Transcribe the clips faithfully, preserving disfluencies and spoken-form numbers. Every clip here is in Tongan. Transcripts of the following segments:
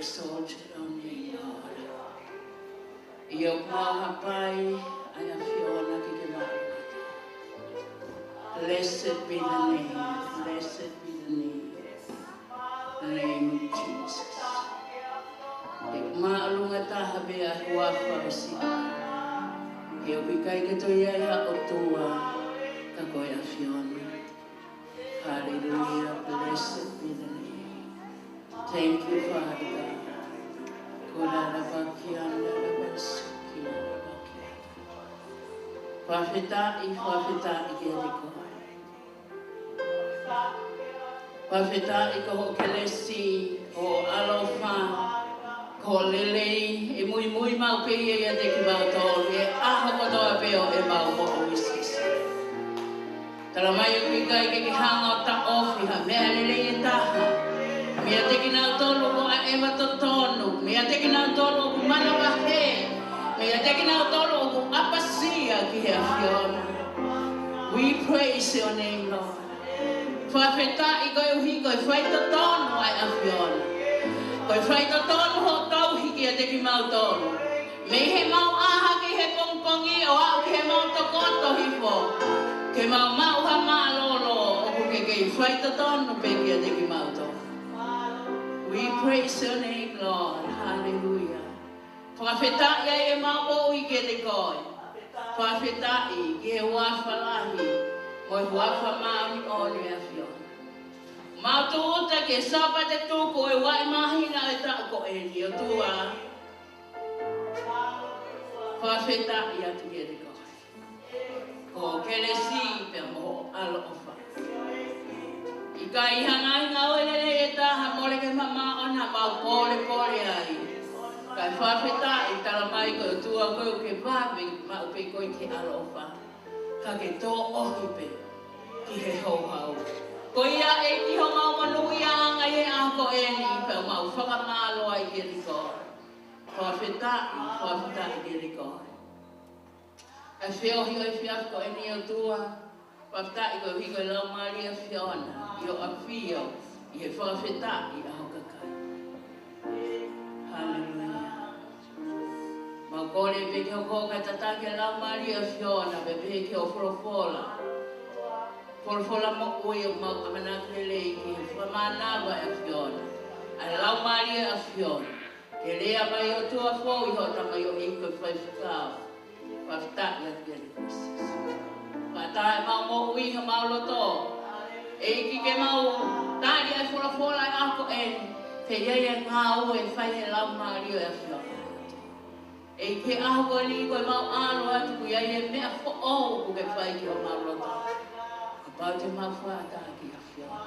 Exalt your name, Lord. ʻIo, mau hapai ʻa e ʻAfiona ke ke maʻu. Blessed be the name. Blessed be the name. The name of Jesus. ʻE māʻolunga taha pē ʻa e huafa ʻo Sīsū. ʻIo, ʻoku ʻikai ke toe ʻi ai ha ʻOtua ka ko e ʻAfiona. Hallelujah. Blessed be the name. Thank you, Father God. Ko la la ba ki ana la ba suki la la ba ki. Fakafetaʻi, fakafetaʻi kiate koe. Fakafetaʻi ko hoʻo kelesi, hoʻo ʻaloʻofa, ko hoʻo lelei, ʻe muimui maʻu pē ia ʻiate kimautolu ʻi he ʻaho kotoa pē ʻo ʻemau moʻui, Sīsū. Tala mai ʻoku ʻikai ke ke hanga ʻo taʻofi ha meʻa lelei ʻe taha meiate kinautolu ʻoku ʻaʻeva totonu, meiate kinautolu ʻoku manavahē, meiate kinautolu ʻoku ʻapasia ki he ʻAfiona. We praise your name, Lord. Fakafetaʻi koeʻuhi ko e faitotonu ʻa e ʻAfiona. Ko e faitotonu hoʻo tauhi kiate kimautolu. Mei heʻemau ʻā hake he pongipongi ʻo aʻu ki heʻemau tokoto hifo, ke mau maʻu ha mālōlō ʻoku ke kei faitotonu pē kiate kimautolu. We praise your name, Lord. Hallelujah. Fakafetaʻi ai ʻemau moʻui kiate koe. Fakafetaʻi ki he huafa lahi mo e huafa māʻoniʻoni ʻo e ʻAfiona. Mau tūʻuta ki he Sāpate tuku ʻo e uaʻi māhina ʻo e taʻu ko eni, ʻOtua. Fakafetaʻi atu kiate koe. Ko hoʻo kelesi pea mo hoʻo ʻaloʻofa. ʻIkai ha ngaahi ngāue lelei ʻe taha mole ke mamaʻo, naʻa mau polepole ai. Kae fakafetaʻi, tala mai ko e ʻOtua koe ʻoku ke vave maʻu pē koe ki he ʻaloʻofa, ka ke tō ʻohi pē ki he houhau. Ko ia ʻEiki homau monūʻiaʻanga ʻi he ʻaho ko eni, pea mau fakamālō ai kiate koe. Fakafetaʻi, fakafetaʻi kiate koe. ʻA e feohi ʻo e efiafi ko eni, ʻOtua, fakafetaʻi koeʻuhi ko e Laumālie ʻo e ʻAfiona ʻi hoʻo ʻafio ʻi he fakafetaʻi ʻa ho kakai. Haleluia. Mau kole pē ke hoko ʻo tataki ʻa e Laumālie ʻo e ʻAfiona, pea pehē ki hoʻo folofola. Folofola moʻui ʻoku mau ʻamanaki lelei ki he fakamānava ʻa e ʻAfiona, ʻa e Laumālie ʻo e ʻAfiona. Ke lea mai, ʻOtua, fou ʻi hoʻo tamaioʻeiki ko e faifekau. Fakafetaʻi atu kiate koe, Sīsū. Fakataha ʻemau moʻui, homau loto, ʻEiki, ke mau tali ʻa e folofola ʻo e ʻaho ko eni. Ke ʻi ai ʻa e ngāue ʻe fai ʻe he Laumālie ʻo e ʻAfiona. ʻEiki, he ʻaho ko eni ko ʻemau ʻalu atu, ʻoku ʻi ai e meʻa foʻou ʻoku ke fai ki homau loto. Kapau te mau fakataha ki he ʻAfiona.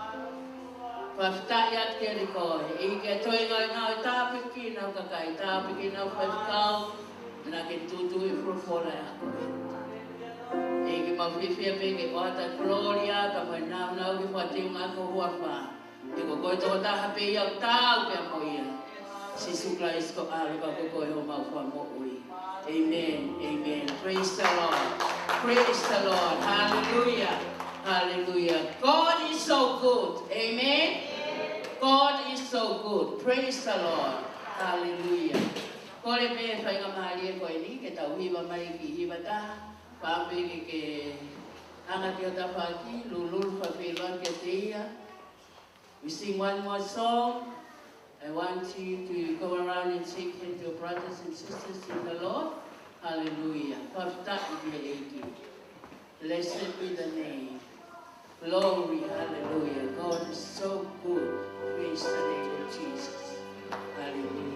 Fakafetaʻi atu kiate koe, ʻEiki, ʻa e toenga ʻo e ngāue, tāpuekina ho kakai, tāpuekina ho faifekau, naʻa ke tūtuuʻi e folofola ʻo e ʻaho ko eni. ʻEiki, mau fiefia pē ke ʻoatu e kolōlia pea mo e nāunau ke fakateuʻi ʻaki ho huafa. He ko koe tokotaha pē ia ʻoku taau pea mo ia. Sīsū Kalaisi ko e ʻAlo, ka ko koe homau Fakamoʻui. Amen. Amen. Praise the Lord. Praise the Lord. Hallelujah. Hallelujah. God is so good. Amen. God is so good. Praise the Lord. Hallelujah. Kole pē faingamālie ko eni ke tau hiva mai ki he hiva taha. Pea pehē ke ke hanga ki ho tafaʻaki, lulululu fakafeʻiloaki kiate ia. We sing one more song. I want you to go around and shake hands with your brothers and sisters in the Lord. Hallelujah. Fakafetaʻi ki he ʻEiki. Blessed be the name. Glory, hallelujah. God is so good. Praise the name of Jesus. Hallelujah.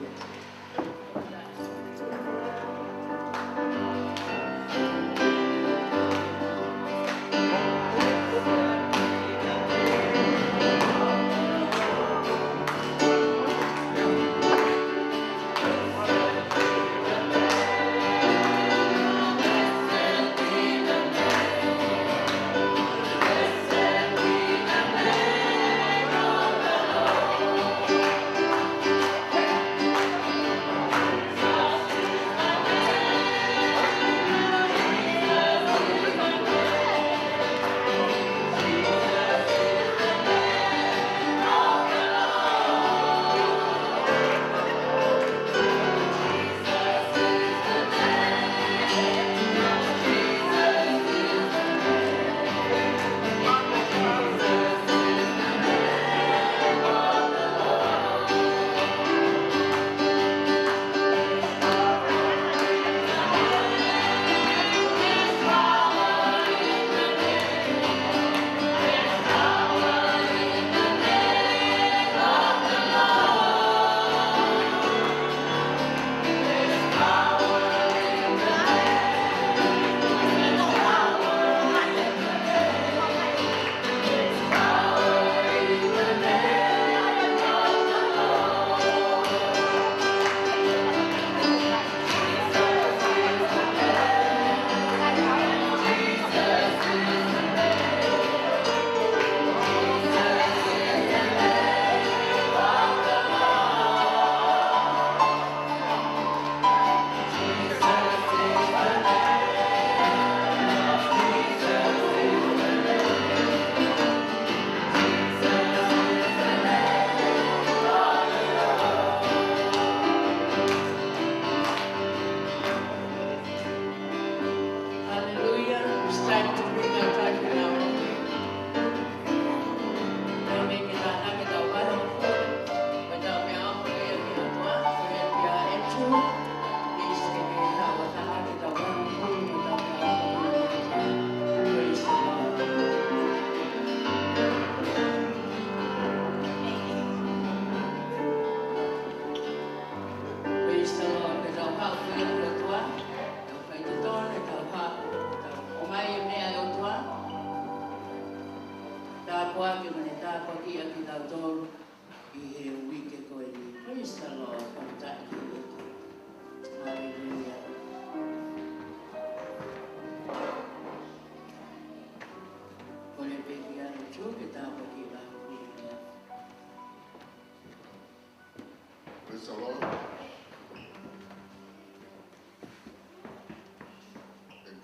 Thank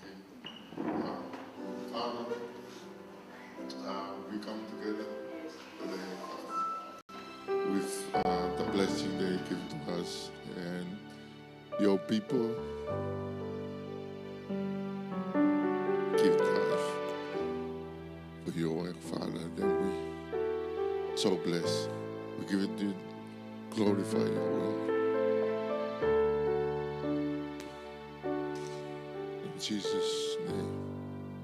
you. Uh, Father, uh, we come together today, Father, with, uh, the blessing that you give to us and your people give life for your work, Father, that we so bless. We give it to glorify your name. In Jesus' name,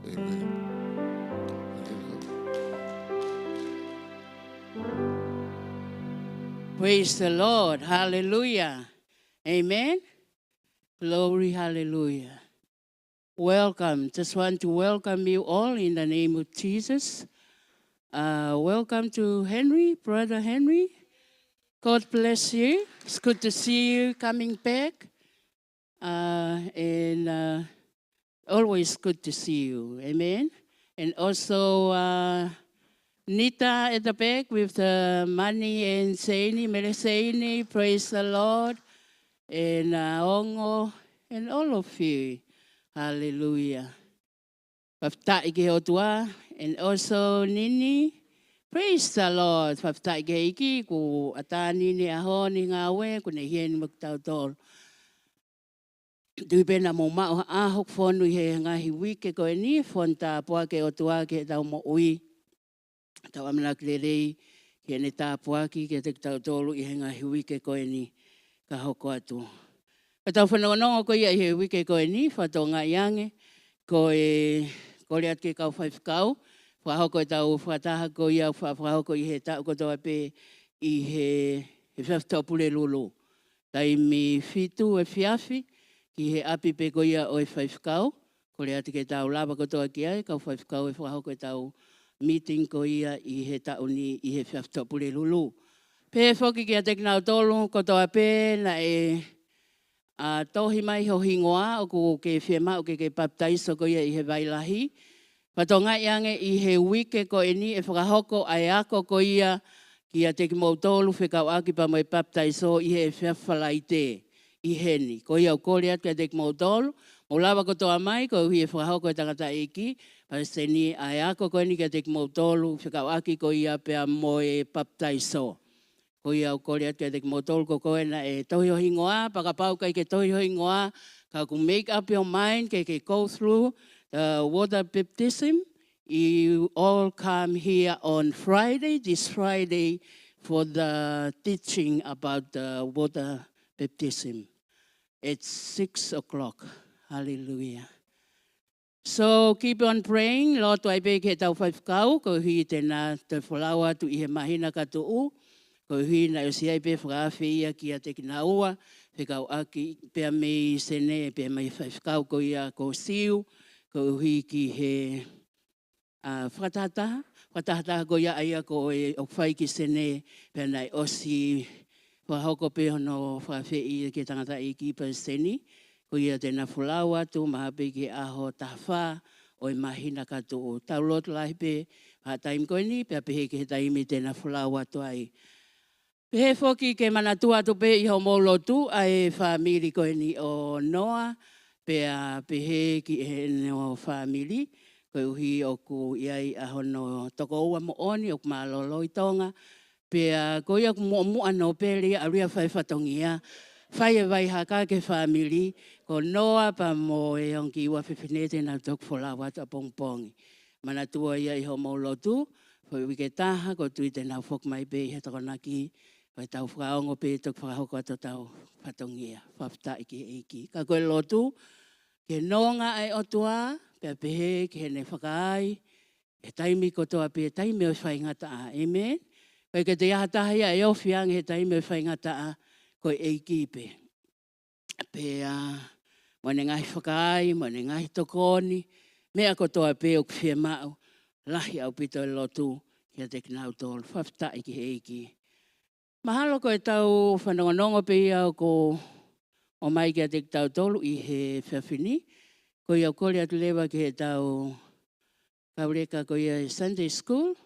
amen. Hallelujah. Praise the Lord. Hallelujah. Amen. Glory, hallelujah. Welcome. Just want to welcome you all in the name of Jesus. Uh, welcome to Henry, Brother Henry. God bless you. It's good to see you coming back. Uh, and, uh, always good to see you. Amen. And also, uh, Nita at the back with the money and Seini, Mele Seini, praise the Lord. And, uh, Ongo, and all of you. Hallelujah. Fakafetaʻi ki he ʻOtua, and also Nini, praise the Lord. Fakafetaʻi ki he ʻEiki, kuo ʻatā Nini he ʻaho ni he ngāue, kuo ne ʻi heni mo kitautolu. Tui pē naʻa mou maʻu ha ʻaho ʻoku fonu ʻi he ngaahi uike ko eni, fonu tāpuaki ʻa e ʻOtua ki heʻetau moʻui. Tau ʻamanaki lelei ki heʻene tāpuaki kiate kitautolu ʻi he ngaahi uike ko eni ka hoko atu. Ko ʻetau fanongonongo ko ia ʻi he uike ko eni, fakatokangaʻi ange, ko e kole atu ki he kau faifekau, fakahoko ʻetau fakataha ko ia, fa-, fakahoko ʻi he taʻu kotoa pē ʻi he, he efiafi Tuʻapulelulu. Taimi fitu efiafi, ki he ʻapi pē ko ia ʻo e faifekau, kole atu ke tau lava kotoa ki ai, kau faifekau ʻe fakahoko ʻetau meeting ko ia ʻi he taʻu ni ʻi he efiafi Tuʻapulelulu. Pehē foki kiate kinautolu kotoa pē naʻe, ā, tohi mai ho hingoa ʻoku ke fiemaʻu ke ke papitaiso ko ia ʻi he vai lahi. Fakatokangaʻi ange ʻi he uike ko eni ʻe fakahoko ʻa e ako ko ia kiate kimoutolu fekauʻaki pea mo e papitaiso ʻi he efiafi Falaite ʻi heni. Ko ia ʻoku kole atu kiate kimoutolu, mou lava kotoa mai, koeʻuhi ʻe fakahoko ʻe he tangataʻeiki palesiteni ʻa e ako ko eni kiate kimoutolu fekauʻaki ko ia pea mo e papitaiso. Ko ia ʻoku kole atu kiate kimoutolu ko koe naʻe tohi ho hingoa, pea kapau ʻikai ke tohi ho hingoa, ka kuo make up your mind ke ke go through the water baptism, you all come here on Friday, this Friday, for the teaching about the water baptism at six o'clock. Hallelujah. So keep on praying, lotu ai pē ki heʻetau faifekau, koeʻuhi te na toe folau atu ʻi he māhina ka tuʻu, koeʻuhi naʻe ʻosi ʻi ai pē fakaafe ia kiate kinaua, fekauʻaki pea mei Senē, pea mei he faifekau ko ia ko Siu, koeʻuhi ki he, ā, fakatahataha, fakatahataha ko ia ʻa ia ko ē ʻoku fai ki Senē, pea naʻe ʻosi fakahoko pē hono fakaafeʻi ia ki he tangataʻeiki palesiteni, ko ia te na folau atu mahalo pē ki he ʻaho taha fā ʻo e māhina ka tuʻu. Tau lotu lahi pē ha taimi ko eni, pea pehē ki he taimi te na folau atu ai. Pehē foki ke manatua atu pē ʻi hoʻomou lotu ʻa e fāmili ko eni ʻo Noa, pea pehē ki heʻene fāmili, koeʻuhi ʻoku ʻi ai ʻa hono tokoua moʻoni ʻoku mālōlō ʻi Tonga, pea ko ia ʻoku muʻomuʻa nōpele ia ʻalu ia ʻo fai fatongia, fai e vaihaka ki he fāmili, ko Noa pea mo e ongo kiʻi ua fefine te nau toki folau atu ʻapongipongi. Manatua ia ʻi hoʻomou lotu, foʻi uike ʻe taha, ʻoku ou tui te nau foki mai pē ʻi he Tokonaki, pea tau fakaongo pē toki fakahoko atu hotau fatongia, fakafetaʻi ki he ʻEiki. Ka ko e lotu, ke nonga ʻa e ʻOtua, pea pehē ki heʻene fakaai, he taimi kotoa pē, taimi ʻo e faingataʻa. ʻĒmeni. ʻOku ʻikai ke toe ʻi ai ha taha ia ʻe ofi ange he taimi ʻo e faingataʻa, ko e ʻEiki pē. Pea, mo ʻene ngaahi fakaai, mo ʻene ngaahi tokoni, meʻa kotoa pē ʻoku fiemaʻu, lahi ʻaupito e lotu kiate kinautolu, fakafetaʻi ki he ʻEiki. Mahalo ko ʻetau fanongonongo pē ia ʻoku ʻomai kiate kitautolu ʻi he efiafi ni, ko ia ʻoku ou kole atu leva ki heʻetau kau leka ko ia ʻi he Sunday School,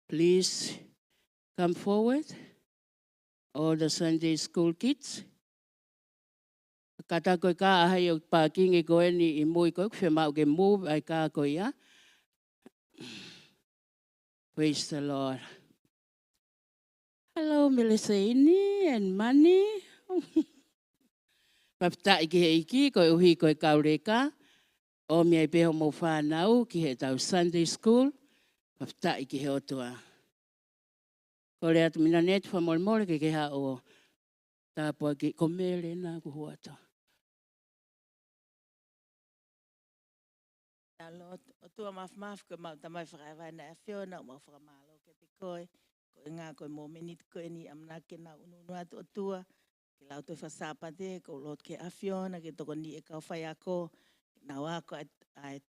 please come forward. all the Sunday school kids. Kātaki ko e kā ʻa hai ʻoku pākingi ko eni ʻi mui ko ē, ʻoku fiemaʻu ke move ʻa e kā ko ia. Praise the Lord. Hello, Meleseini and Mani. Fakafetaʻi ki he ʻEiki, koeʻuhi ko e kau leka. ʻOmi ai pē hoʻomou fānau ki heʻetau Sunday school. Fakafetaʻi ki he ʻOtua. Kole atu Minaneti fakamolemole ke ke haʻu ʻo tāpuakiʻi, ko Mele ena kuo hū atu. Talo, ʻOtua mafimafi, ko ʻemau Tamai fakavaivai ʻi he ʻAfiona, ʻoku mau fakamālō kiate koe, ko e ngaahi, ko e mōmeniti ko eni, ʻamanaki ke nau ʻunuʻunu atu ʻOtua, ke lau toe faka-Sāpate, ko e lotu ki he ʻAfiona, ke tokoni e kau faiako, ke nau ako ʻa e, ʻa e,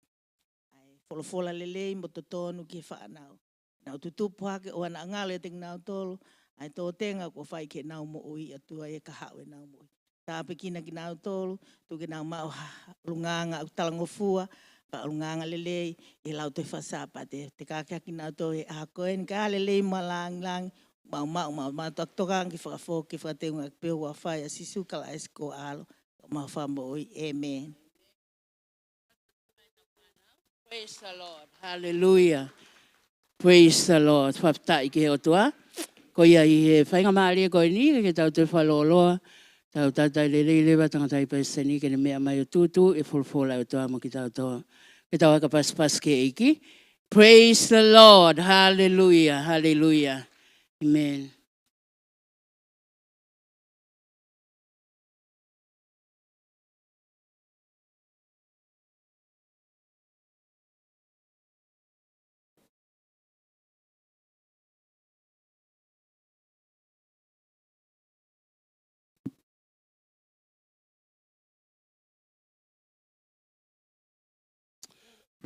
ʻa e folofola lelei mo totonu ki he fānau. Nau tutupu hake ʻo ʻoua naʻa ngalo ʻiate kinautolu ʻa e tōtenga kuo fai ki heʻenau moʻui, ʻOtua, ʻi he kahaʻu ʻenau moʻui. Tāpuekina kinautolu, tuku ke nau maʻu ha ʻulungaanga ʻoku talangofua, ka ʻulungaanga lelei, ʻi he lau toe faka-Sāpate. Te ke kau kia kinautolu he ʻaho ko eni, ka lelei mo e lāngilangi, mau maʻu, mau maʻu tokanga ke fakafoki, fakateunga ki he peau ʻa e huafa ʻo Sīsū Kalaisi ko ho ʻAlo, ko homau Fakamoʻui. ʻĒmeni. Praise the Lord. Hallelujah. Praise the Lord. Fakafetaʻi ki he ʻOtua. Ko ia ʻi he faingamālie ko eni, ke tau toe fakalōloa, tau tautai lelei leva tangataʻi palesiteni ke ne meʻa mai ʻo tuʻutuʻu e folofola ʻa e ʻOtua mo kitautolu. Ke tau aka pasipasi ki he ʻEiki. Praise the Lord. Hallelujah. Hallelujah. Amen.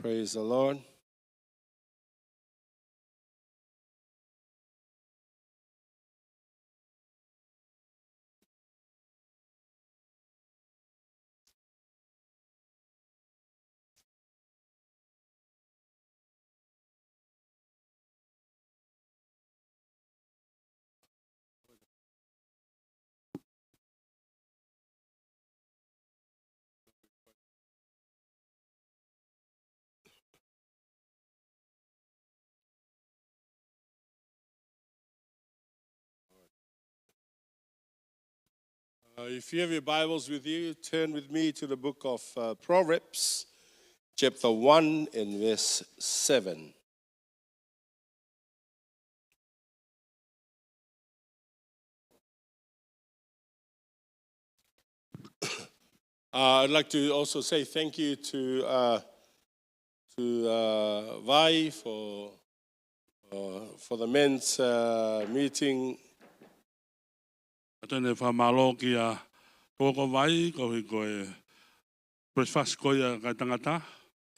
Praise the Lord. Uh, if you have your Bibles with you, turn with me to the book of, uh, Proverbs, chapter one and verse seven. Uh, I'd like to also say thank you to, uh, to, uh, Vai for, uh, for the men's, uh, meeting. ʻOatu ʻene fakamālō kia Tokova Vai, koeʻuhi ko e breakfast ko ia ʻa e kakai tangata.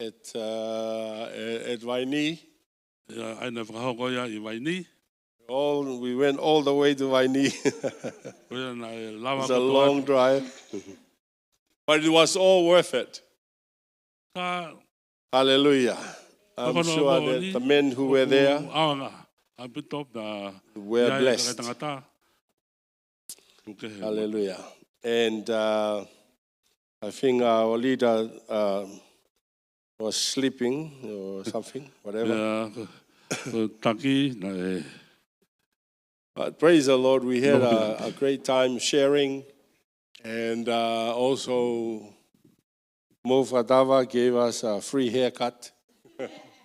At, uh, at Vainī. ʻA ia naʻe fakahoko ia ʻi Vainī. All, we went all the way to Vainī. Ko ia naʻe lava kotoa. It's a long drive. But it was all worth it. Ka Hallelujah. I'm sure that the men who were there were blessed. Hallelujah. And, uh, I think, uh, our leader, uh, was sleeping or something, whatever. But praise the Lord, we had a, a great time sharing, and, uh, also Mo Fatava gave us a free haircut.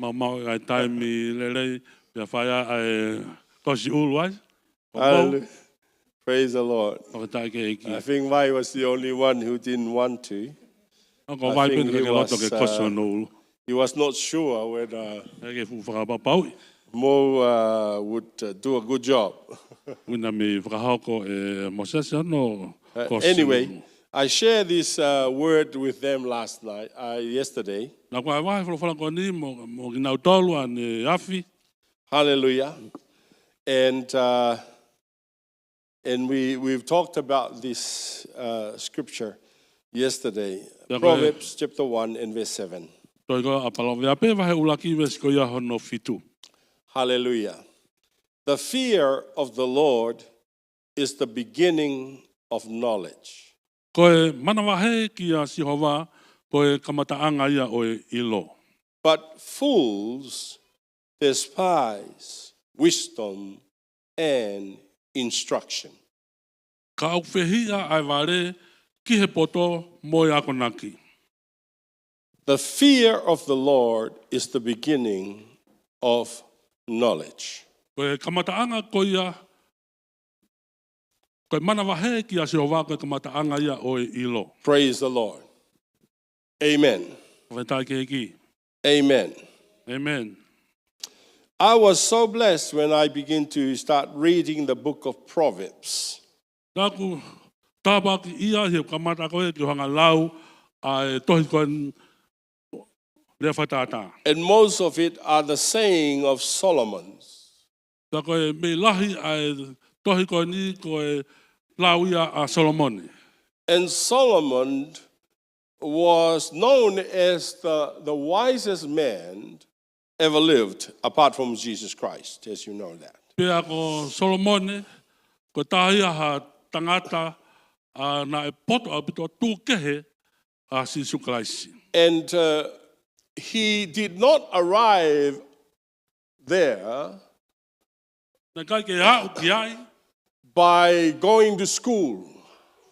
Maumau ʻa e taimi lelei, pea fai ʻa e kosi ʻulu ai. Hallelujah. Praise the Lord. Fakafetaʻi ki he ʻEiki. I think Vai was the only one who didn't want to. Ko Vai pē naʻe ʻikai ke loto ke kosi hono ʻulu. He was not sure whether Mo, uh, would, uh, do a good job. Ina mi fakahoko ʻe Mōsese hono kosi. Uh, anyway, I shared this, uh, word with them last night, uh, yesterday. Naʻa ku vahevahe folofola ko eni mo, mo kinautolu ʻaneafi. Hallelujah. And, uh, And we, we've talked about this, uh, scripture yesterday. Proverbs chapter one and verse seven. Tohi ko ia ʻa Palōveape vahe ʻuluaki veesi ko ia hono fitu. Hallelujah. The fear of the Lord is the beginning of knowledge. Ko e manavahē kia Sihova, ko e kamataʻanga ia ʻo e ʻilo. But fools despise wisdom and instruction. Ka ʻoku fehiʻa ʻa e vale ki he poto mo e akonaki. The fear of the Lord is the beginning of knowledge. Ko e kamataʻanga ko ia, ko e manavahē kia Sihova ko e kamataʻanga ia ʻo e ʻilo. Praise the Lord. Amen. Fakafetaʻi ki he ʻEiki. Amen. Amen. I was so blessed when I began to start reading the book of Proverbs. Naʻa ku tāpuakiʻia he kamata ko ē ke u hanga ʻo lau ʻa e tohi ko eni, Lea Fakatātā. And most of it are the saying of Solomon's. Ka ko e meʻa lahi ʻa e tohi ko eni ko e lau ia ʻa Solomone. And Solomon was known as the, the wisest man ever lived, apart from Jesus Christ, as you know that. Pea ko Solomone, ko e taha ia ha tangata ʻa naʻe poto ʻaupito, tuʻu kehe ʻa Sīsū Kalaisi. And uh, he did not arrive there Naʻe ʻikai ke aʻu ki ai by going to school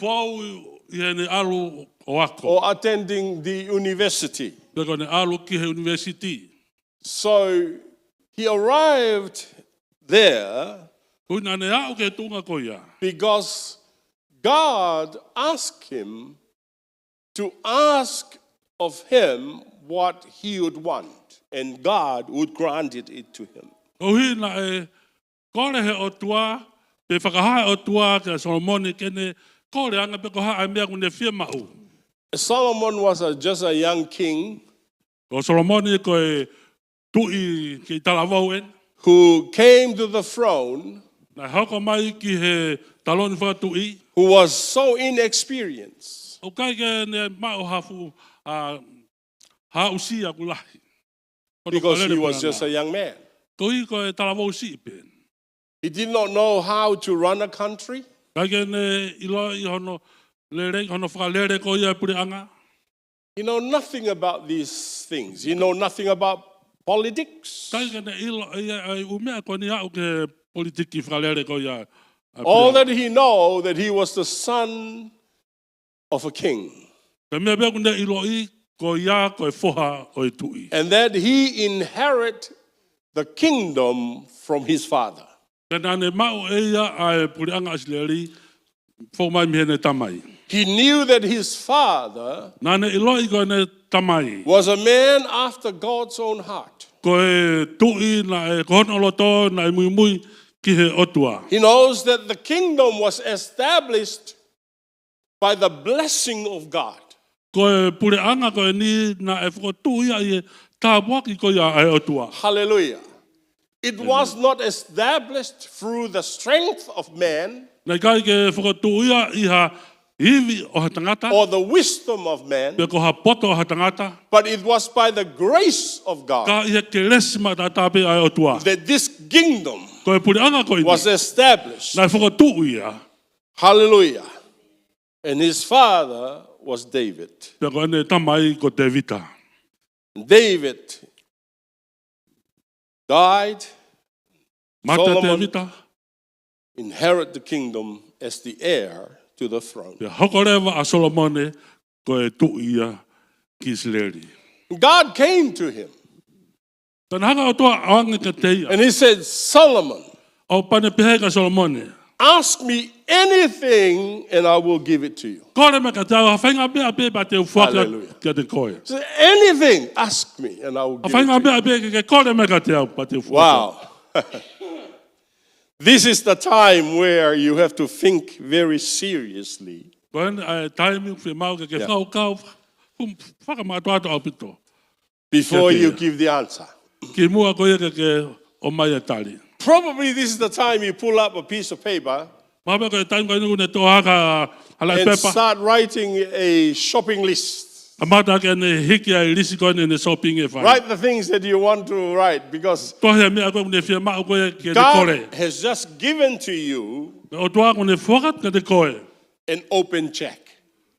pou ʻi heʻene ʻalu ʻo ako. or attending the university. Pe ko ʻene ʻalu ki he university. So he arrived there Ko ia naʻa ne aʻu ki he tuʻunga ko ia. because God asked him to ask of him what he would want, and God would grant it, it to him. Koeʻuhi naʻe kole he ʻOtua, pe fakahā he ʻOtua kia Solomone ke ne kole ange pe ko e hā ʻa e meʻa ʻoku ne fiemaʻu. Solomon was a, just a young king Ko Solomone ko e tuʻi kei talavou eni. who came to the throne Naʻe hoko mai ki he taloni fakatuʻi. who was so inexperienced ʻOku ʻikai ke ne maʻu ha fuʻu, ʻa, ha aʻusia ʻoku lahi. Ko e because he fakalele was puleʻanga. Just a young man. Koeʻuhi ko e talavou siʻi pē. He did not know how to run a country. ʻIkai ke ne ʻiloʻi hono lele, hono fakalele ko ia e puleʻanga. He know nothing about these things. He know nothing about politics. ʻIkai ke ne ʻiloʻi ʻa e ʻū meʻa ko eni ʻoku ʻi he politiki fakalele ko ia e All puleʻanga. That he know that he was the son of a king. Ko e meʻa pē ʻoku ne ʻiloʻi ko ia ko e foha ʻo e tuʻi. And that he inherit the kingdom from his father. Ka naʻa ne maʻu ʻe ia ʻa e puleʻanga ʻIsileli, foki mai mei heʻene tamai. He knew that his father Naʻa ne ʻiloʻi ko ʻene tamai. Was a man after God's own heart. Ko e tuʻi naʻe, ko hono loto naʻe muimui ki he ʻOtua. He knows that the kingdom was established by the blessing of God. Ko e puleʻanga ko eni naʻe fokotuʻu ia ʻi he tāpuaki ko ia ʻa e ʻOtua. Hallelujah. It was not established through the strength of man Naʻe ʻikai ke fokotuʻu ia ʻi ha ivi ʻo ha tangata, or the wisdom of man, pe ko ha poto ʻo ha tangata, but it was by the grace of God ka ʻi he kelesi maʻataʻatā pē ʻa e ʻOtua. That this kingdom Ko e puleʻanga ko eni was established. Naʻe fokotuʻu ia. Hallelujah. And his father was David. Pea ko ʻene tamai ko Tēvita. David died. Mate ʻa Solomon Tēvita. Inherit the kingdom as the heir to the throne. Pea hoko leva ʻa Solomone ko e tuʻi ia ki ʻIsileli. God came to him Pea naʻe hanga ʻe he ʻOtua ʻo ʻange kiate ia. And he said, Solomon, ʻO pehē kia Solomone, ask me anything and I will give it to you. Kole mai kiate au ha faʻahinga meʻa pē pea te u foaki Hallelujah. Kiate koe. So anything, ask me and I will Ha give it faʻahinga to you. Meʻa pē ke, ke kole mai kiate au pea te u foaki. Wow. This is the time where you have to think very seriously Ko eni ʻa e taimi ʻoku fiemaʻu ke, ke Yeah. Fakakaukau fa-, fum-, fakamātoato ʻaupito. before Kiate you ia. Give the answer. Ki muʻa ko ia ke, ke ʻomai e tali. Probably this is the time you pull up a piece of paper Mahalo pē ko e taimi ko eni ʻoku ne toʻo hake ha laʻi and pepa. Start writing a shopping list. Kamata ke ne hiki ʻa e lisi ko eni ʻene shopping ʻe fai. Write the things that you want to write, because Tohi ʻa e meʻa ko ē ʻoku ne fiemaʻu ko ē ke ne kole. God has just given to you Ko e ʻOtua ʻoku ne foaki atu kiate koe an open check.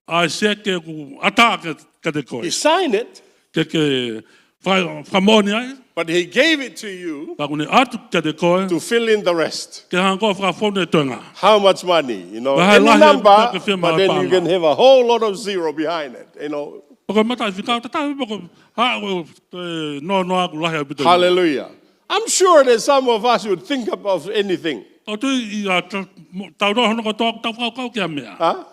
ʻA e seke ʻoku ʻatā kiate, kiate koe. He signed it, Ke, ke fai, fakamoʻoni ai. but he gave it to you Ka ʻoku ne ʻoatu kiate koe. to fill in the rest. Ke hanga ʻo fakafonu e toenga. How much money, you know, Ko e hā e any lahi number, ʻoku ke fiemaʻu but then you paʻanga. can have a whole lot of zero behind it, you know. Pea ko e mataʻi fika tatau pea ko e hā ʻoku, ē, noa noa ʻoku lahi ʻaupito. Hallelujah. I'm sure that some of us would think about anything. ʻOku ou tui ʻe ʻi ai ha, mo, tautolu hono kotoa ʻoku tau fakakaukau ki ha meʻa. Huh?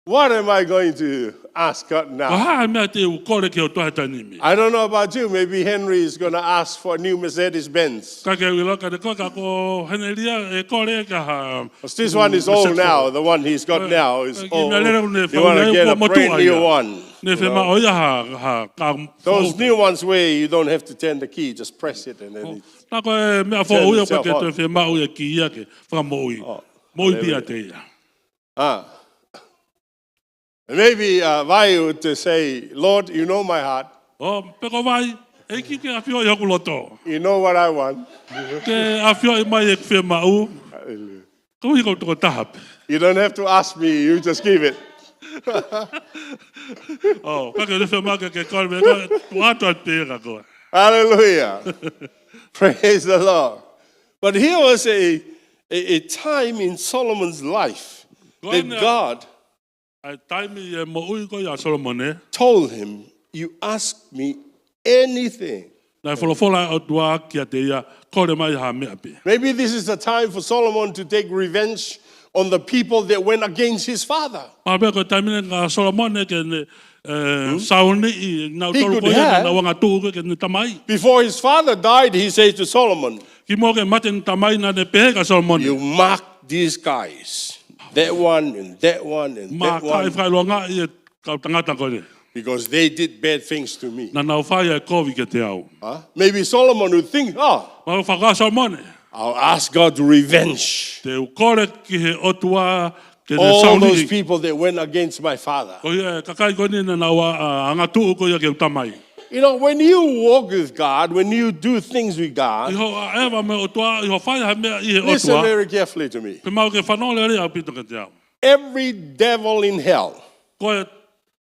What am I going to ask God now? Ko e hā e meʻa te u kole ki he ʻOtua he taimi ni? I don't know about you. Maybe Henry is gonna ask for a new Mercedes Benz. Ka ke ʻilo kiate koe ka ko Henry ia ʻe kole ki ha 'Cause this one is old Mercedes. now. The one he's got Ē, now is ē, kiʻi old. meʻa lele ʻoku ne You wanna fakaʻuli ai get a kuo brand motuʻa new ia. one, Ne you know. fiemaʻu ia ha, ha ka Those foʻou. new ones where you don't have to turn the key, just press it and then it Ka ko e meʻa turn foʻou ia ʻoku itself ke on. toe fiemaʻu ia ki ia ke fakamoʻui. Oh, Moʻui pē hallelujah. ʻiate ia. Ah. Maybe, uh, Vai would say, "Lord, you know my heart. ʻO, pe ko Vai, ʻEiki ke ʻafioʻi hoku loto. You know what I want." Ke ʻafioʻi mai ʻeku fiemaʻu. Hallelujah. Ko e ʻuhi ko e tokotaha pē. You don't have to ask me, you just give it. ʻO, ka ke ne fiemaʻu ke, ke kole mai, ko e ʻoatu atu pē kia koe. Hallelujah. Praise the Lord. But here was a, a, a time in Solomon's life Ko that ena God ʻa e taimi ʻi he moʻui ko ia ʻa Solomone. told him, "You ask me anything." Naʻe folofola ʻa e ʻOtua kiate ia, kole mai ha meʻa pē. Maybe this is the time for Solomon to take revenge on the people that went against his father. Mahalo pē ko e taimi eni kia Solomone ke ne, ē, Hmm? sauniʻi He nautolu could ko ia have. naʻa nau angatuʻu ko ē ki heʻene tamai. Before his father died, he says to Solomon, Kimuʻa ke mate ʻene tamai naʻa ne pehē kia Solomone. "You mark these guys, that one and that one and that Maka e one, fakaʻilonga ʻi he kau tangata ko eni. because they did bad things to me." Naʻa nau fai ʻa e kovi kiate au. Huh? Maybe Solomon would think, "Oh, Mahalo fakaʻa Solomone. I'll ask God to revenge Te u kole ki he ʻOtua ke ne all those sauniʻi. people that went against my father." Ko ia e kakai ko eni naʻa nau a, a, angatuʻu ko ia ki heʻeku tamai. You know, when you walk with God, when you do things with God, ʻI hoʻo ʻaʻeva mo e ʻOtua, ʻi hoʻo fai ha meʻa ʻi he listen ʻOtua. very carefully to me. Fiemaʻu ke fanongo lelei ʻaupito kiate au. Every devil in hell Ko e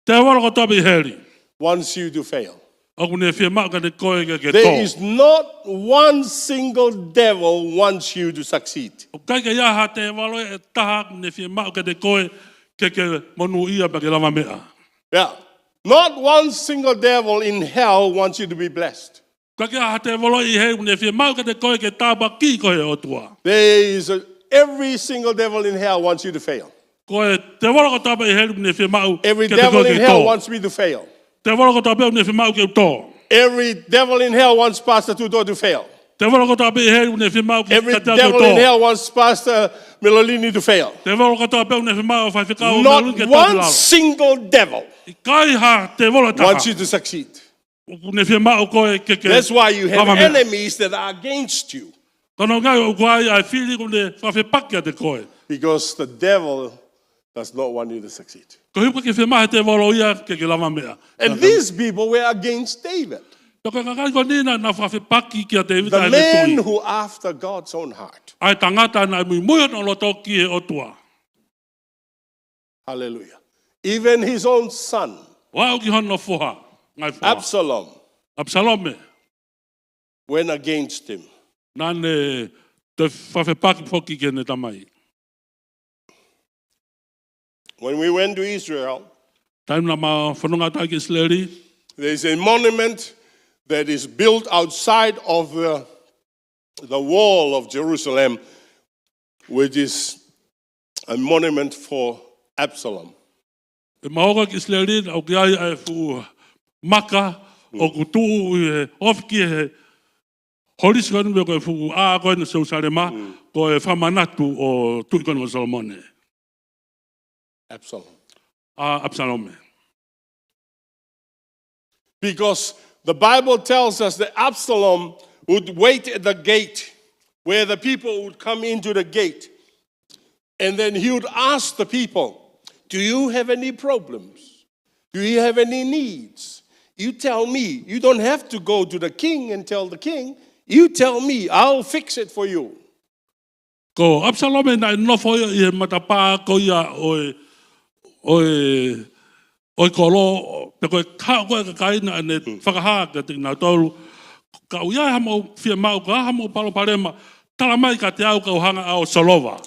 tēvolo kotoa pē ʻi heli. wants you to fail. ʻOku ne fiemaʻu kiate koe ke, ke There tō. is not one single devil wants you to succeed. ʻOku ʻikai ke ʻi ai ha tēvolo ʻe taha ʻoku ne fiemaʻu kiate koe ke, ke monūʻia pe ke lavameʻa. Yeah. Not one single devil in hell wants you to be blessed. ʻOku ʻikai ke ʻi ai ha tēvolo ʻi heli ʻoku ne fiemaʻu kiate koe ke tāpuakiʻi koe ʻe he ʻOtua. There is a, every single devil in hell wants you to fail. Ko e tēvolo kotoa pē ʻi heli ʻoku ne fiemaʻu Every kiate devil koe in ke hell tō. wants me to fail. Tēvolo kotoa pē ʻoku ne fiemaʻu ke u tō. Every devil in hell wants Pastor Tuto to fail. Tēvolo kotoa pē ʻi heli ʻoku ne fiemaʻu ke, Every kiate au ke u devil in tō. hell wants Pastor Melolini to fail. Tēvolo kotoa pē ʻoku ne fiemaʻu ʻa e faifekau Melolini ke tō ki lalo. Not one single devil ʻIkai ha tēvolo ʻe taha wants you to succeed. ʻoku ne fiemaʻu koe ke, ke lavameʻa. That's why you have enemies that are against you. Ko hono ʻuhinga ia ʻoku ʻi ai ʻa e fili ʻoku ne fakafepaki kiate koe. Because the devil does not want you to succeed. Koeʻuhi ʻoku ʻikai ke fiemaʻu ʻe he tēvolo ia ke, ke lavameʻa. And these people were against David. Pea ko e kakai ko eni naʻa, naʻa nau fakafepaki kia Tēvita The ʻa ʻene man tuʻi. who after God's own heart. ʻA e tangata naʻe muimui hono loto ki he ʻOtua. Hallelujah. Even his own son, ʻO aʻu ki hono foha, ngaahi foha. Absalom, ʻApisalome. went against him. Naʻa ne toe fakafepaki foki ki heʻene tamai. When we went to Israel, Taimi naʻa ma fononga atu ai ki ʻIsileli. there is a monument that is built outside of the, the wall of Jerusalem, which is a monument for Absalom. ʻI he ma ō ki ʻIsileli, ʻoku ʻi ai ʻa e fuʻu maka Mm. ʻoku tuʻu ʻi he ofi ki he holisi ko eni pe ko e fuʻu ʻā ko eni ʻo Selusalema, Mm. ko e fakamanatu ʻo e tuʻi ko eni ko Solomone. Absalom. ʻA ʻApisalome. Because the Bible tells us that Absalom would wait at the gate where the people would come into the gate. And then he would ask the people, "Do you have any problems? Do you have any needs? You tell me. You don't have to go to the king and tell the king. You tell me. I'll fix it for you. Ko ʻApisalome naʻe nofo ia ʻi he matapā ko ia ʻo e, ʻo e, ʻo e kolo, pe ko e kau ko e kakai naʻa ne fakahā kiate kinautolu. Ka ʻoku ʻi ai haʻamou fiemaʻu, ka haʻamou palopalema, tala mai kiate au ka u hanga ʻo solova.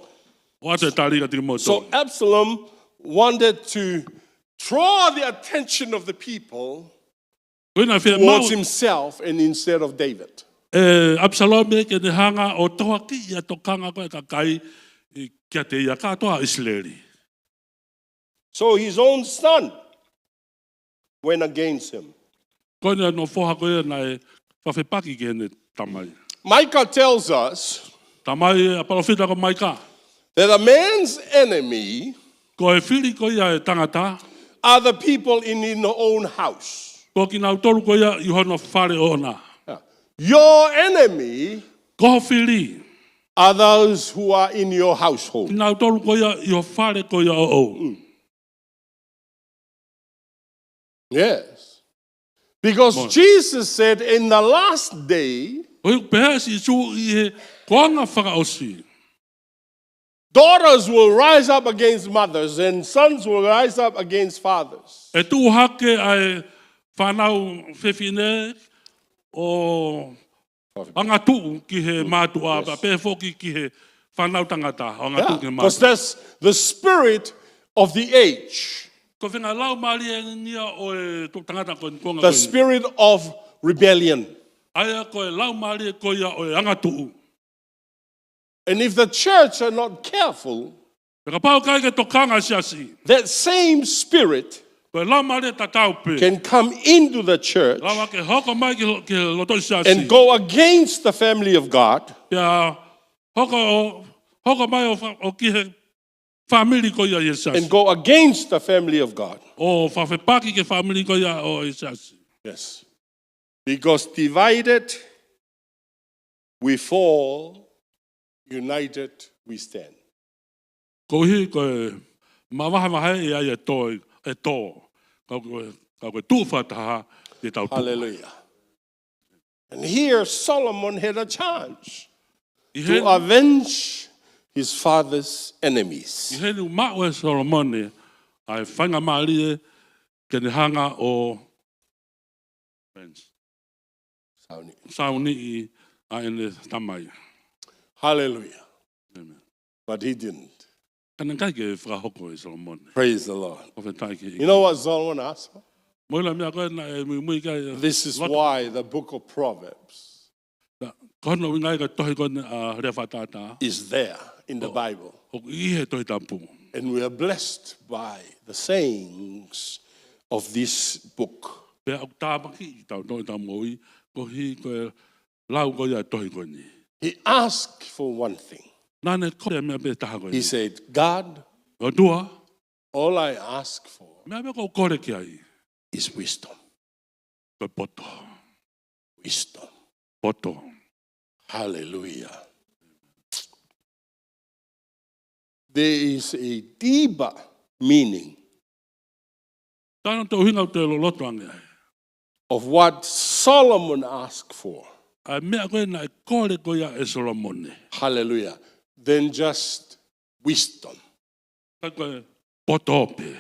ʻOatu e tali kiate kimoutolu. So Absalom wanted to draw the attention of the people Ko ia naʻe fiemaʻu towards himself and instead of David. ʻe ʻApisalome ke ne hanga ʻo tohoakiʻi ʻa e tokanga ko e kakai ʻi kiate ia kātoa ʻIsileli. So his own son went against him. Ko ʻene ʻuhinga foha ko ia naʻe fakafepaki ki heʻene tamai. Micah tells us Tamai ʻa e palōfita ko Maika. that a man's enemy Ko e fili ko ia ʻa e tangata. are the people in, in your own house. Ko kinautolu ko ia ʻi hono fale ʻoʻona. Yeah. Your enemy Ko ho fili. are those who are in your household. Kinautolu ko ia ʻi ho fale ko ia ʻoʻou. Yes. Because Mo- Jesus said in the last day, Ko ia ʻoku pehē ʻe Sīsū ʻi he kuonga fakaʻosi. daughters will rise up against mothers and sons will rise up against fathers. ʻE tuʻu hake ʻa e fānau fefine ʻo angatuʻu ki he mātuʻa, Yes. pea pehē foki ki he fānau tangata, ʻo angatuʻu ki he mātuʻa. Because that's the spirit of the age. Ko e fenga laumālie ʻeni ia ʻo e tangata ko eni, kuonga The ko eni. spirit of rebellion. ʻA ia ko e laumālie ko ia ʻo e angatuʻu. And if the church are not careful, Pea kapau ʻoku ʻikai ke tokanga e siasi, that same spirit ko e laumālie tatau pē. can come into the church Lava ke hoko mai ki, ki he loto ʻo e siasi. and go against the family of God Pea hoko, hoko mai ʻo fa-, ʻo ki he fāmili ko ia ʻo e siasi. and go against the family of God. ʻO fakafepaki ki he fāmili ko ia ʻo e siasi. Yes. Because divided we fall, united we stand. Koeʻuhi ko e mavahevahe ʻe ʻi ai e tō, e tō. Ka ko e, ka ko e tuʻu fakataha te tau tuʻu. Hallelujah. And here Solomon had a chance ʻI to heni, avenge his father's enemies. ʻI heni ʻoku maʻu ʻe Solomone ʻa e faingamālie ke ne hanga ʻo Sauni. sauniʻi ʻa ʻene tamai. Hallelujah. Amen. But he didn't. Ka naʻe ʻikai ke fakahoko ʻe Solomone. Praise the Lord. Fakafetaʻi ki he ʻEiki. You know what Solomon asked for? Mou ʻilo e meʻa ko ē naʻe muimui ki ai e This is loto. why the book of Proverbs Ka, ko hono ʻuhinga ia ko e tohi ko eni ʻa Lea Fakatātā. is there in the Oh. Bible. ʻOku ʻi he Tohi Tapu. And we are blessed by the sayings of this book. Pea ʻoku tāpuakiʻi kitautolu ʻi heʻetau moʻui, koeʻuhi ko e lau ko ia e tohi ko eni. He asked for one thing. Naʻa ne kole e meʻa pē taha ko eni. He said, "God, ʻOtua, all I ask for meʻa pē ʻoku ou kole ki ai is wisdom." ko e poto. Wisdom. Poto. Hallelujah. There is a deeper meaning Tana te ʻuhinga ʻoku te loloto ange ai. of what Solomon asked for ʻA e meʻa ko ē naʻe kole ko ia ʻe Solomone. Hallelujah. Than just wisdom. Ka ko e poto pē.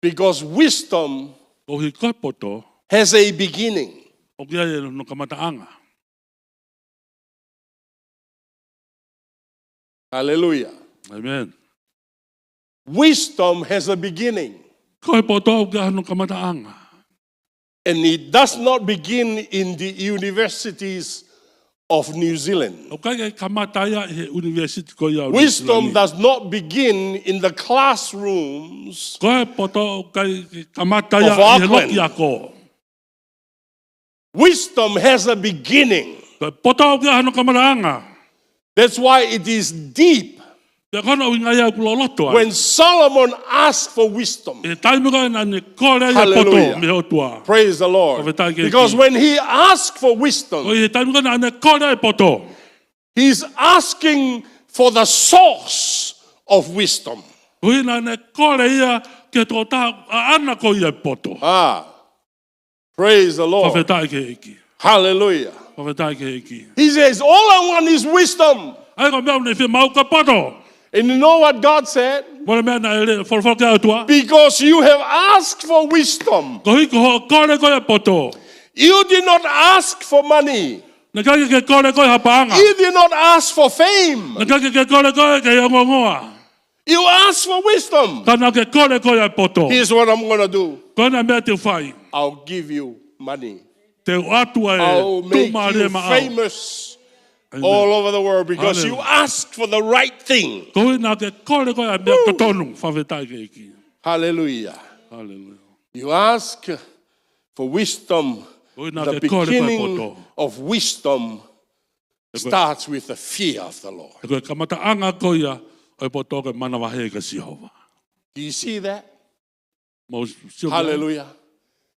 Because wisdom Koeʻuhi ko e poto, has a beginning. ʻoku ʻi ai hono kamataʻanga. Hallelujah. Amen. Wisdom has a beginning. Ko e poto ʻoku ʻi ai hono kamataʻanga. And it does not begin in the universities of New Zealand. ʻOku ʻikai ke kamata ia ʻi he ʻunivēsiti ko ia ʻo Wisdom Nuʻusila ni. does not begin in the classrooms Ko e poto ʻoku ʻikai ke kamata ia of ʻi he Auckland. loki ako. Wisdom has a beginning. Ko e poto ʻoku ʻi ai hono kamataʻanga. That's why it is deep. Pea ko hono ʻuhinga ia ʻoku loloto ai. When Solomon asked for wisdom. ʻI he taimi ko ē naʻa ne kole ai e poto Hallelujah. mei he ʻOtua. Praise the Lord. Fakafetaʻi ki he Because ʻEiki. when he asked for wisdom, Ko ʻi he taimi ko ē naʻa ne kole ai e poto. he's asking for the source of wisdom. Koeʻuhi naʻa ne kole ia ki he tokotaha ʻaʻana ko ia e poto. Ah, praise the Lord. Fakafetaʻi ki he ʻEiki. Hallelujah. Fakafetaʻi ki he ʻEiki. He says, "All I want is wisdom." ʻA ia ko e meʻa ʻoku ne fiemaʻu ko e poto. And you know what God said? Mole meʻa naʻe lea folofola ki ai e ʻOtua. Because you have asked for wisdom. Koeʻuhi ko hoʻo kole ko ia e poto. You did not ask for money. Naʻe ʻikai ke ke kole koe ha paʻanga. You did not ask for fame. Naʻe ʻikai ke ke kole koe ke ongoongoa. You ask for wisdom. Ka naʻa ke kole koe e poto. Here's what I'm gonna do. Ko e hā e meʻa te u fai? I'll give you money. Te u ʻatu ʻa e I'll make tuʻumālie you maʻau. famous Amen. all over the world because Hallelujah. you ask for the right thing. Koeʻuhi naʻa ke kole koe ʻa e meʻa Woo. totonu, fakafetaʻi ki he ʻEiki. Hallelujah. Hallelujah. You ask for wisdom, Koeʻuhi naʻa the ke kole koe e beginning poto. of wisdom He ko e, starts with the fear of the Lord. he ko e kamataʻanga ko ia ʻo e poto ko e manavahē kia Sihova. Do you see that? Mou sio ki ai. Hallelujah.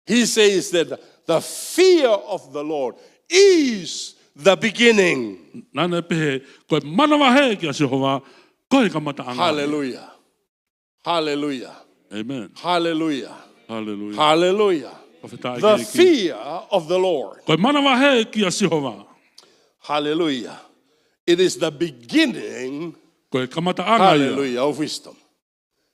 He says that the fear of the Lord is the beginning. Naʻa ne pehē, ko e manavahē kia Sihova, ko e kamataʻanga. Hallelujah. Hallelujah. Amen. Hallelujah. Hallelujah. Hallelujah. Fakafetaʻi ki he ʻEiki. The fear of the Lord. Ko e manavahē kia Sihova. Hallelujah. It is the beginning, Ko e kamataʻanga ia. Hallelujah, of wisdom.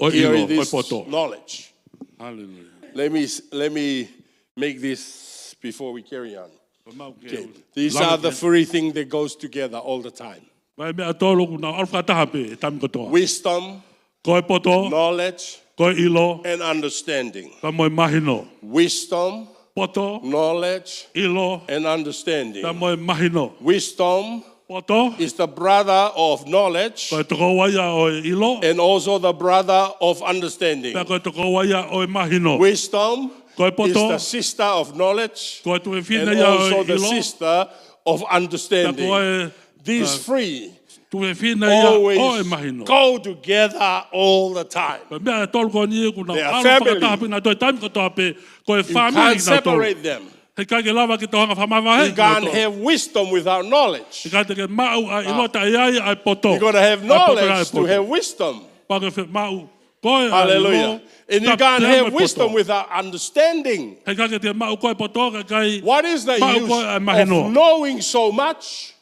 ʻO e Here ʻilo, it ʻo e is poto. knowledge. Hallelujah. Let me, let me make this before we carry on. Ko e mau ke Okay. These lava are the ki ai. three things that goes together all the time. Ko e meʻa ʻe tolu ʻoku nau ʻalu fakataha pē he taimi kotoa. Wisdom, Ko e poto, knowledge, ko e ʻilo, and understanding. pea mo e mahino. Wisdom, Poto, knowledge, ʻilo, and understanding. pea mo e mahino. Wisdom Poto, is the brother of knowledge ko e tokoua ia ʻo e ʻilo, and also the brother of understanding. pea ko e tokoua ia ʻo e mahino. Wisdom Ko e is poto, the sister of knowledge ko e tuofefine and ia ʻo e also the ʻilo, sister of pea understanding. ko e, These uh, three tuofefine ia ʻo e always mahino. go together all the time. Ko e meʻa ʻe tolu ko eni ʻoku nau They are ʻalu family. fakataha pē kinautolu he taimi kotoa pē, ko e You fāmili can't kinautolu. separate them. He ʻikai ke lava ke tau hanga ʻo fakamavaheʻi kinautolu. You can't have wisdom without knowledge. He ʻikai te ke maʻu ʻa e ʻilo Ah. taʻe ʻi ai ʻa e poto. You gotta have ʻA e poto ʻa e knowledge to poto. have wisdom. Pea ke fe-, maʻu koe ʻa e ʻilo, Hallelujah. And you can't pea mo e have poto. wisdom without understanding. He ʻikai ke te maʻu koe poto, ka ʻikai What is the maʻu use koe ʻa e mahino. of knowing so much,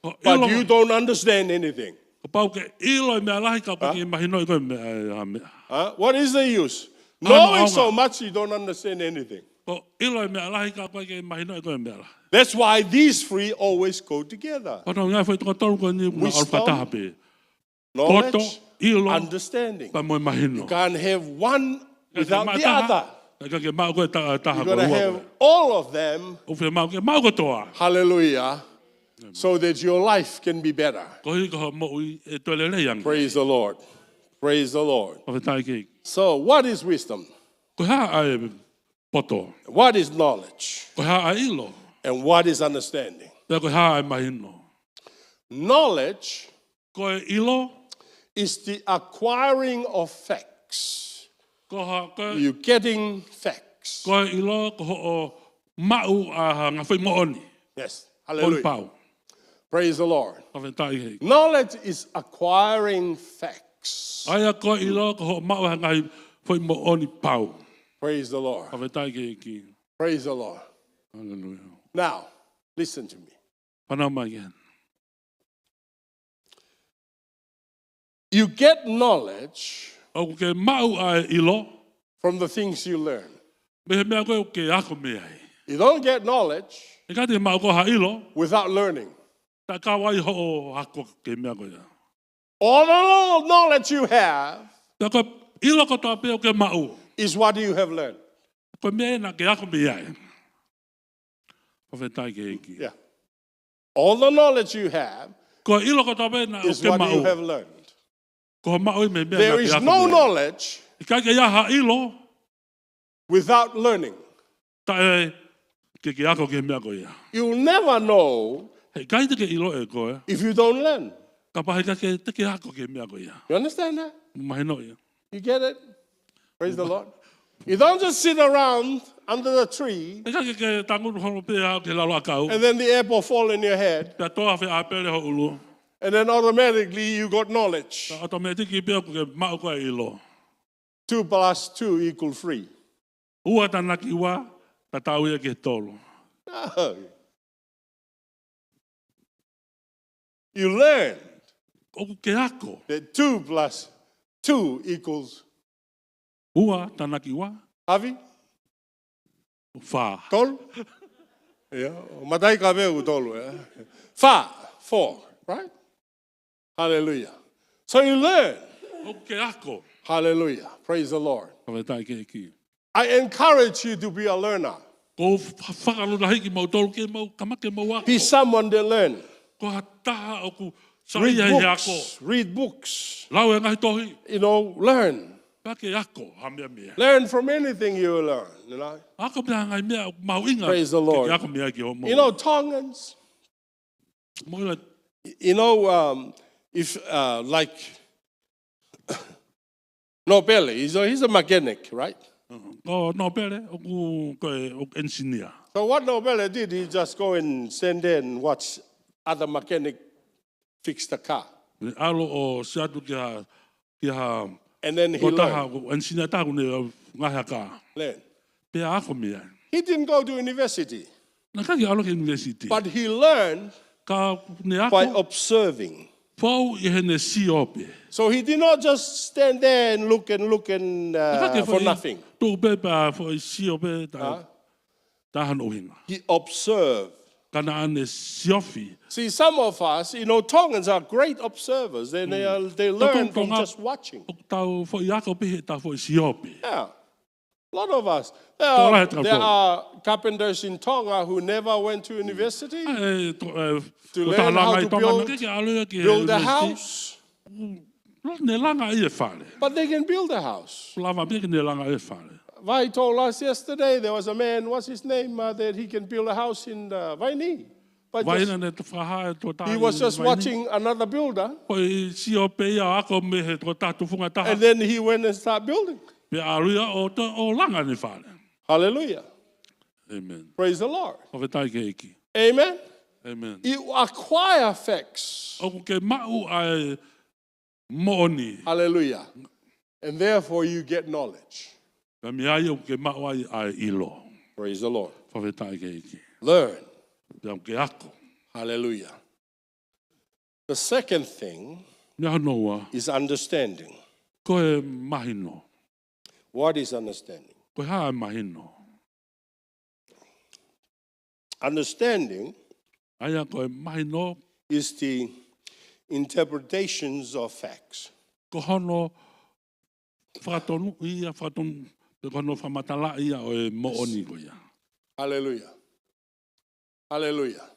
Ko e but ʻilo, you don't understand anything? Kapau ke ʻilo e meʻa lahi ka ʻoku ʻikai Huh? ke mahinoʻi koe e meʻa, ʻa e meʻa. Huh? What is the use? Ko e hā e Knowing maʻuʻanga? so much, you don't understand anything. Ko e ʻilo e meʻa lahi ka ʻoku ʻikai ke mahinoʻi koe e meʻa lahi. That's why these three always go together. Ko hono ʻuhinga e foʻi toko tolu ko eni ʻoku nau ʻalu Wisdom, fakataha pē. Poto, knowledge, ʻilo, understanding. pea mo e mahino. You can't have one Ka ke without maʻu the taha, other. ka ke maʻu koe taha, taha You gotta koe ua have koe. all of them. ʻOku fiemaʻu ke maʻu kotoa. Hallelujah. So that your life can be better. Koeʻuhi ko hoʻo moʻui ʻe toe lelei ange. Praise the Lord. Praise the Lord. Fakafetaʻi ki he ʻEiki. So, what is wisdom? Ko e hā ʻa e poto? What is knowledge? Ko e hā ʻa e ʻilo? And what is understanding? Pea ko e hā ʻa e mahino? Knowledge Ko e ʻilo is the acquiring of facts. Ko ha, ko e, You're getting facts. ko e ʻilo, ko hoʻo maʻu ʻa e ngaahi foʻi moʻoni. Yes. Moʻoni Hallelujah. pau. Praise the Lord. Fakafetaʻi ki he ʻEiki. Knowledge is acquiring facts. ʻA ia ko e ʻilo, ko hoʻo maʻu ʻa e ngaahi foʻi moʻoni pau. Praise the Lord. Fakafetaʻi ki he ʻEiki. Praise the Lord. Hallelujah. Now, listen to me. Fanongo mai ki ai. You get knowledge ʻOku ke maʻu ʻa e ʻilo from the things you learn. mei he meʻa ko ē ʻoku ke ako mei ai. You don't get knowledge He ʻikai te ke maʻu koe ha ʻilo without learning. taʻe kau ai hoʻo ako ki he meʻa ko ia. All the knowledge you have Pea ko e ʻilo kotoa pē ʻoku ke maʻu is what you have learned. ko e meʻa ia naʻa ke ako mei ai. Fakafetaʻi ki he ʻEiki. Yeah. All the knowledge you have Ko e ʻilo kotoa pē naʻa is ke what you maʻu. have learned. Ko hoʻo maʻu ia mei he meʻa There naʻa ke is ako no mei ai. knowledge ʻIkai ke ʻi ai ha ʻilo without learning. taʻe ke ke ako ki he meʻa ko ia. You'll never know He ʻikai te ke ʻiloʻi ʻe koe if you don't learn. kapau he ʻikai ke te ke ako ki he meʻa ko ia. You understand that? Mahino ia. You get it? Praise the Lord. You don't just sit around under the tree He ʻikai ke ke tangutu holo pē ʻo aʻu ki he lalo ʻakau. and then the apple fall in your head Pea tō ha fē ʻāpele ho ʻulu. and then automatically you got knowledge. Pea ʻotomētiki pē ʻoku ke maʻu koe ʻilo. two plus two equal three. Ua tānaki ua, tatau ia ki he tolu. No. You learned ʻOku ke ako. that two plus two equals Ua tānaki ua, Avi? fā. Tolu? Yeah. Matai ka veu tolu, yeah. Fā, four, right? Hallelujah. So you learn. ʻOku ke ako. Hallelujah. Praise the Lord. Fakafetaʻi ki he ʻEiki. I encourage you to be a learner. ʻOku ou fa-, fakalotolahi kimoutolu ke mou, kamata ke mou ako. Be someone that learn. Ko ha taha ʻoku Read saiʻia he ako. Books. Read books. Lau e ngaahi tohi. You know, learn. Pea ke ako, ha meʻa meʻa. Learn from anything you learn. You know? Ako mea ngaahi meʻa mahuʻinga. Praise the Lord. Ke ako meʻa ki hoʻo moʻui. You know, Tongans. Moʻui la You know, um, if uh, like Nobele, he's a, he's a mechanic, right? Ko Nobele, ʻoku, ko e, ʻoku engineer. So what Nobele did, he just go and stand there and watch other mechanic fix the car. Ne ʻalu ʻo sio atu ki ha, ki ha, And then he ko taha, learned. Ko engineer taha ʻoku ne ngaohi ha kā. Learn. Pea ako meʻa. He didn't go to university, Naʻe ʻikai ke ʻalu ki university. But he learned Ka ne by ako, observing. Fou ʻi heʻene sio pē. So he did not just stand there and look and look and Naʻe ʻikai ke uh, for foʻi nothing. Tuʻu pē pea foʻi sio pē, tā, Huh? Tā hano ʻuhinga. He observed. Ka naʻa ne siofi. See, some of us, you know, Tongans are great observers. They, they, are, they learn from Tonga- just watching. ʻOku tau foʻi ako pē he tau foʻi sio pē. Yeah. A lot of us. There Tō are, lahi e tau there tau. Are carpenters in Tonga who never went to university E, to, e, to ko learn tā how langa to i Tonga build, naʻe ʻikai ke ʻalu ia ki he build a university. House. Ne langa ia e fale. But they can build a house. Lava pē ke ne langa ia e fale. Vai told us yesterday there was a man, what's his name, uh, that he can build a house in uh, Vaini. But Vai just, naʻa ne fakahā e tō tā he was just Vaini. Watching another builder, Ko e sio pē ia ako mei he tō tā tufunga taha. And then he went and started building. Pea ʻalu ia ʻo tō ʻo langa ʻene fale. Hallelujah. Amen. Praise the Lord. Fakafetaʻi ki he ʻEiki. Amen. Amen. You acquire facts. ʻOku ke maʻu ʻa e moʻoni. Hallelujah. And therefore you get knowledge. Pea mei ai ʻoku ke maʻu ai ʻa e ʻilo. Praise the Lord. Fakafetaʻi ki he ʻEiki. Learn. Pea ʻoku ke ako. Hallelujah. The second thing Meʻa hono ua. Is understanding. Ko e mahino. What is understanding? Ko e hā e mahino? Understanding ʻA ia ko e mahino. Is the interpretations of facts. Ko hono fakatonu ia, fakatonu, pe ko hono fakamatalaʻi ia ʻo e moʻoni ko ia. Hallelujah. Hallelujah.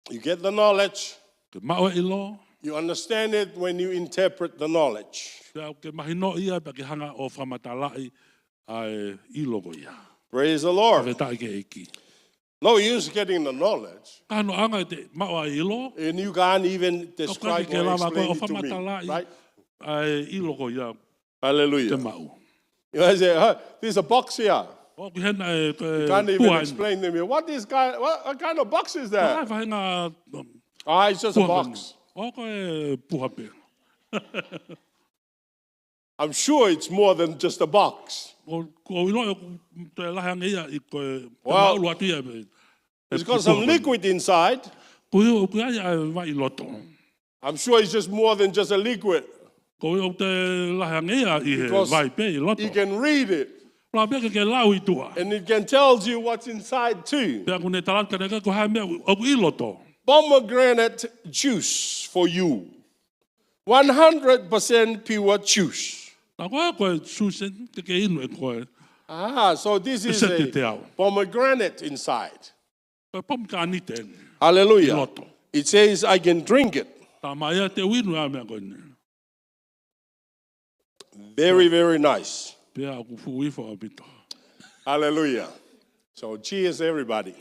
You get the knowledge. Ke maʻu e ʻilo. You understand it when you interpret the knowledge. Pea ke mahino ia, pea ke hanga ʻo fakamatalaʻi ʻa e ʻilo ko ia. Praise the Lord. Fakafetaʻi ki he ʻEiki. No use getting the knowledge. Ka no anga te maʻu ʻa e ʻilo. And you can't even ʻOku describe ʻikai ke or lava koe explain ʻo it to me. Fakamatalaʻi Right? ʻa e ʻilo ko ia. Hallelujah. Te maʻu. You might say, "Huh, there's a box here." ʻOku ʻi hena e, e You can't even puha. Explain to me. What is kind, what, what kind of box is that? Vahenga, um, Ah, it's just a puha box. Pē. ʻOku ʻi he puha pē. I'm sure it's more than just a box. ʻOku ou ʻilo ʻoku toe lahi ange ia ʻi ko e Well, maʻulu atu ia pē. It's got some liquid inside. ʻOku ʻi ai ʻa e vai ʻi loto. I'm sure it's just more than just a liquid. ʻOku ou ʻilo ʻoku toe lahi ange ia ʻi he Because vai pē ʻi loto. You can read it. Pea pē ke ke lau ʻi tuʻa. And it can tell you what's inside too. Pea ʻoku ne tala atu kiate koe ko e hā e meʻa ʻoku ʻi loto. Pomegranate juice for you. One hundred percent pure juice. Ka ko e, ko e juice eni ke ke inu ʻe koe. Ah, so this is Sete a teau. Pomegranate inside. Ko e pomegranate eni. Hallelujah. Loto. It says, "I can drink it." Talamai ia te u inu ʻa e meʻa ko eni. Very, very nice. Pea ʻoku fuʻu ifo ʻaupito. Hallelujah. So cheers, everybody.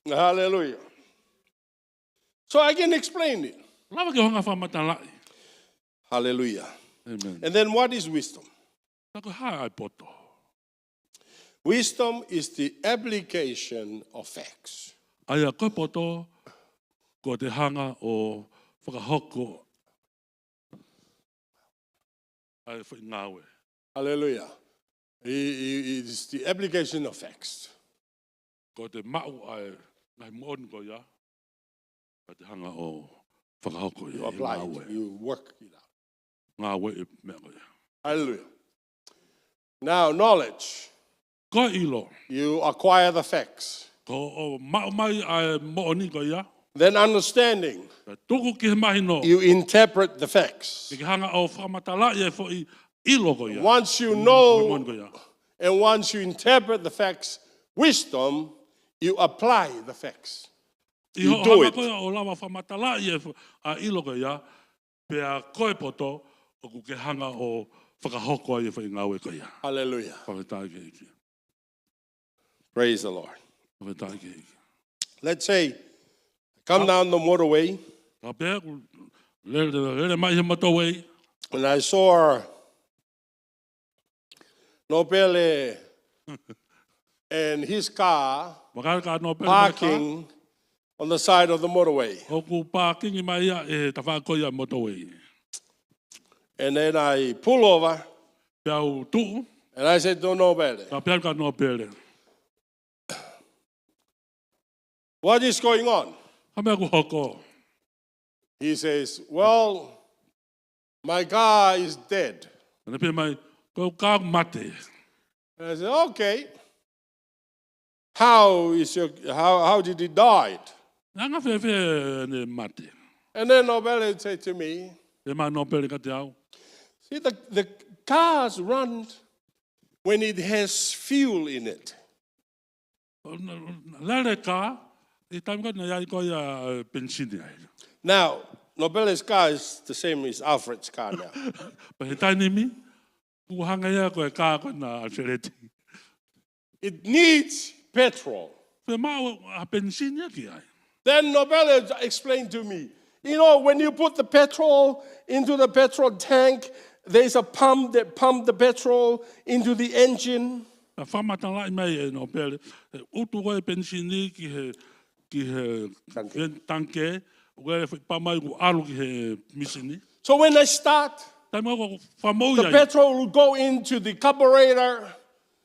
Hallelujah. So I can explain it. Lava ke u hanga ʻo fakamatalaʻi. Hallelujah. Amen. And then what is wisdom? Ka ko e hā ʻa e poto? Wisdom is the application of facts. ʻA ia ko e poto, ko e hanga ʻo fakahoko ʻa e foʻi ngāue. Hallelujah. It is the application of facts. Ko ʻete maʻu ʻa e ngaahi moʻoni ko ia, ka te hanga ʻo fakahoko ia. You apply it, ngāue. You work it out. Ngāue e meʻa ko ia. Hallelujah. Now, knowledge. Ko e ʻilo. You acquire the facts. Ko ʻete maʻu mai ʻa e moʻoni ko ia. Then understanding. Ka tuku ki he mahino. You interpret the facts. Ke ke hanga ʻo fakamatalaʻi e foʻi ʻilo ko ia. Once you know, moʻoni ko ia. And once you interpret the facts, wisdom, you apply the facts. You do it. ʻI hoʻo hanga ko ia ʻo lava fakamatalaʻi e fo-, ʻa e ʻilo ko ia, pea ko e poto, ʻoku ke hanga ʻo fakahoko ai e foʻi ngāue ko ia. Hallelujah. Fakafetaʻi ki he ʻEiki. Praise the Lord. Fakafetaʻi ki he ʻEiki. Let's say, come down the motorway. Ka pehē ʻoku lele, lele mai he motorway. And I saw Nōpele and his car Makaka Nōpele mo e kā. Parking on the side of the motorway. ʻOku parking mai ia he tafaʻaki ko ia motorway. And then I pull over. Pea u tuʻu. And I said to Nōpele, Ka pehē kia Nōpele, "What is going on?" Ko e hā e meʻa ʻoku hoko? He says, "Well, my car is dead." Naʻá ne pehē mai, "Ko e kā ʻoku mate." And I said, "Okay. How is your, how, how did he die?" Naʻe anga fēfē ʻene mate? And then Nōpele said to me, Pehē mai Nōpele kiate au, "See, the, the cars run when it has fuel in it." Lele e kā ʻi he taimi ko ē naʻe ʻi ai ko ia e penisini ai. Now, Nōpele's car is the same as Alfred's car now. Pea he taimi ni, ʻoku hangē ia ko e kā ko ena ʻa Alfred. It needs petrol. Fiemaʻu ha penisini ia ki ai. Then Nōpele explained to me, "You know, when you put the petrol into the petrol tank, there's a pump that pump the petrol into the engine." Naʻe fakamatalaʻi mai ʻe Nōpele, ʻe utu ko ē penisini ki he, ki he Tangke. Tangke, ʻoku ʻi ai e foʻi pampu ʻoku ʻalu ki he misini. So when I start, Taimi ʻoku fakamoʻui ai, the petrol will go into the carburetor,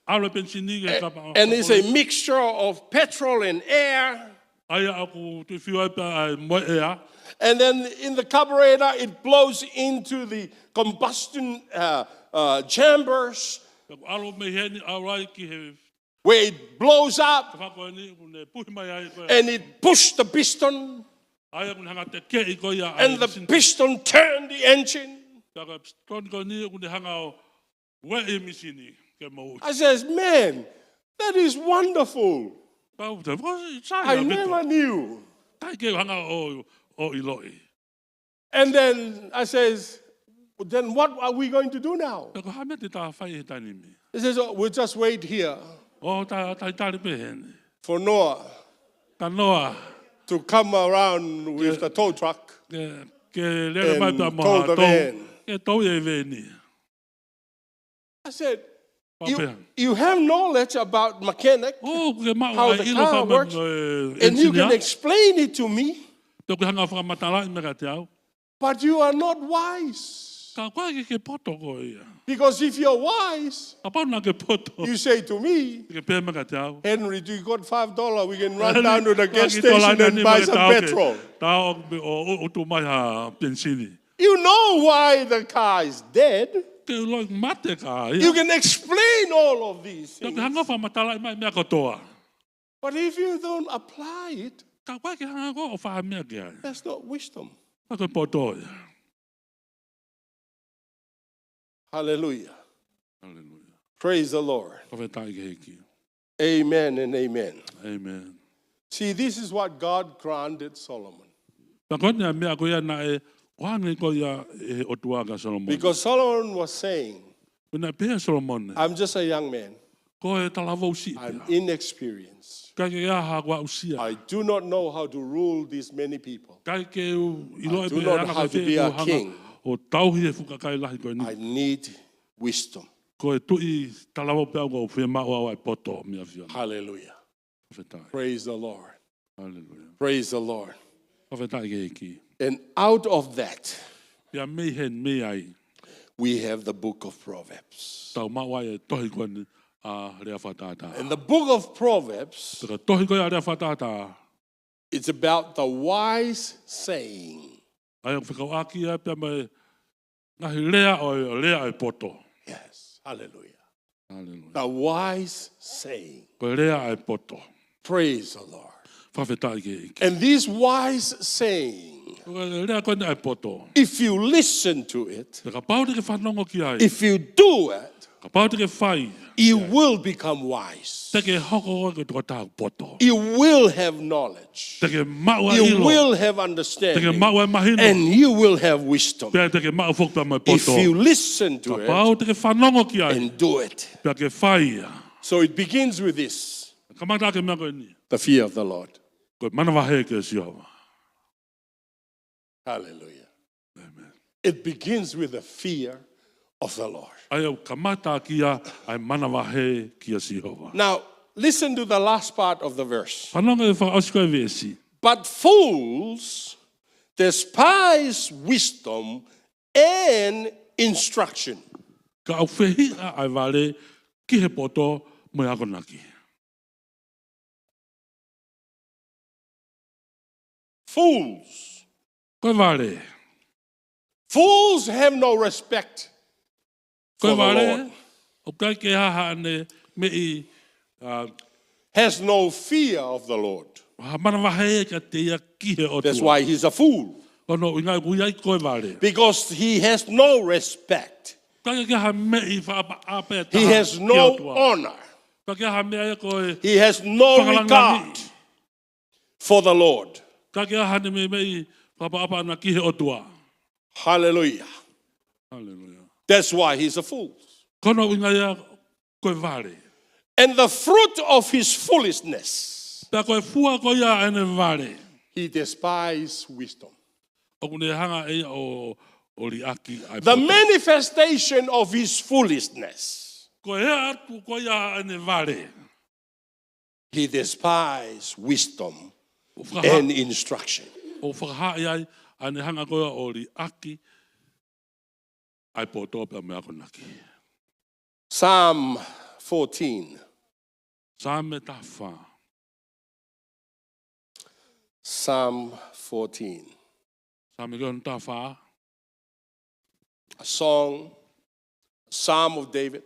ʻalu e penisini ki he kapa-, and it's a mixture of petrol and air. ʻA ia ʻoku tuʻu fiu ai pē ʻa e moʻea. And then in the carburetor, it blows into the combustion, uh, uh, chambers. Pea ʻoku ʻalu mei heni ʻalu ai ki he where it blows up, Ka ko eni ʻoku ne puhi mai ai ko ē. And it push the piston, ʻA ia ʻoku ne hanga ʻo tekeʻi ko ia ʻa e misini. And the piston turn the engine. Pea ko e pisitoni ko eni ʻoku ne hanga ʻo ueʻi e misini ke moʻui. I says, "Man, that is wonderful. Pau te fo-, sai I never knew." ʻIkai ke u hanga ʻo, ʻo ʻiloʻi. And then I says, "Then what are we going to do now?" Pea ko e hā e meʻa te ta fai he taimi ni? He says, "Oh, we'll just wait here." ʻO ta, ta, talitali pē heni. For Noah Kia Noa. To come around with the tow truck. Ke, ke lele mai pea mo ha tow. And tow the van. Ke tow e veni. I said, Pea u pehē, "You, you have knowledge about mechanic, ʻOku ke maʻu ʻa e ʻilo fakameʻa mo e ʻenisini, and you can explain it to me, pea ʻoku ke hanga ʻo fakamatalaʻi mai kiate au. But you are not wise. Ka ʻoku ʻikai ke ke poto koe ia. Because if you're wise, Kapau naʻá ke poto, you say to me, ke pehē mai kiate au, 'Henry, do you got five dollars? We can run down to the gas station and buy some petrol.'" Heni, heni, ko e tau ke, tau ʻo, ʻo, ʻo utu mai ha penisini. You know why the car is dead. Ke ʻilo ʻoku mate e kā ia. You can explain all of these things. Pea ʻoku ke hanga ʻo fakamatalaʻi mai e meʻa kotoa. But if you don't apply it, Ka ʻoku ʻikai ke hanga ʻo fai ha meʻa ki ai, that's not wisdom. ʻIkai ko e poto ia. Hallelujah. Hallelujah. Praise the Lord. Fakafetaʻi ki he ʻEiki. Amen and amen. Amen. See, this is what God granted Solomon. Pea ko eni ʻa e meʻa ko ia naʻe ʻoange ko ia ʻe he ʻOtua kia Solomone. Because Solomon was saying, Pea naʻe pehē ʻe Solomone, "I'm just a young man. Ko e talavou siʻi pē au. I'm inexperienced. ʻIkai ke ʻi ai haʻaku aʻusia. I do not know how to rule these many people. ʻIkai ke u ʻiloʻi pē ʻe au ha fēfē ke u hanga ʻo tauhi e fuʻu kakai lahi ko eni. I do not know how to be a king. I need wisdom." Ko e tuʻi talavou pē au, ʻoku ou fiemaʻu ʻa e poto mei he ʻAfiona. Hallelujah. Fakafetaʻi. Praise the Lord. Hallelujah. Praise the Lord. Fakafetaʻi ki he ʻEiki. And out of that, Pea mei heni, mei ai, we have the book of Proverbs. Tau maʻu ai e tohi ko eni ʻa Lea Fakatātā. And the book of Proverbs, Pea ko e tohi ko ia ʻa Lea Fakatātā, it's about the wise saying. ʻa ia ʻoku fekauʻaki ia pea mo e ngaahi lea ʻo e, lea ʻo e poto. Yes, hallelujah. Haleluia. The wise saying. Ko e lea ʻo e poto. Praise the Lord. Fakafetaʻi ki he ʻEiki. And this wise saying, Ko e lea ko eni ʻo e poto. if you listen to it, Pea kapau te ke fanongo ki ai. if you do it, Kapau te ke fai. you will become wise. Te ke hoko koe ko e tokotaha poto. You will have knowledge. Te ke maʻu ʻa e You ʻilo. Will have Te ke understanding. maʻu ʻa e mahino. And you will have wisdom. Pea te ke maʻu foki pea mo e If poto. You listen to it Kapau te ke fanongo ki ai. And do it. Pea ke fai ia. So it begins with this, Kamata ʻaki e meʻa ko eni. The fear of the Lord. Ko e manavahē kia Sihova. Hallelujah. Amen. It begins with the fear of the Lord. ʻA ia ʻoku kamata ʻaki ia ʻa e manavahē kia Sihova. Now, listen to the last part of the verse. Fanongo ki he fakaʻosi ko ē ʻo e veesi. But fools despise wisdom and instruction. Ka ʻoku fehiʻa ʻa e vale ki he poto mo e akonaki. Fools. Ko e vale. Fools have no respect Ko e for the vale. Lord. ʻOku ʻikai ke ʻi ai haʻane meʻi, ʻa, Has no fear of the Lord. ha manavahē kiate ia ki he ʻOtua. That's why he's a fool. Ko hono ʻuhinga ʻoku ʻi ai ko e vale. Because he has no respect. ʻIkai ke ʻi ai ha meʻi fakaʻapaʻapa ʻe He taha has ki he no ʻOtua. Honor ʻIkai ke ʻi ai ha meʻa ia ko e He has no Fakalangi. Regard for the Lord. ʻIkai ke ʻi ai haʻane meʻi, meʻi fakaʻapaʻapa ʻana ki he ʻOtua. Hallelujah. Haleluia. That's why he's a fool. Ko hono ʻuhinga ia ko e vale. And the fruit of his foolishness, Pea ko e fua ko ia ʻene vale. He despised wisdom. ʻOku ne hanga ʻe ia ʻo, ʻo liʻaki ʻa e The poto. Manifestation of his foolishness, Ko e hā atu ko ia ʻene vale. He despised wisdom ʻO fakaha-, and instruction. ʻo fakahaaʻi ai ʻa ʻene hanga ko ia ʻo liʻaki ʻa e poto pea mo e akonaki. Psalm fourteen. Saame taha fā. Psalm fourteen. Saame ko ia taha fā. A song, Psalm of David.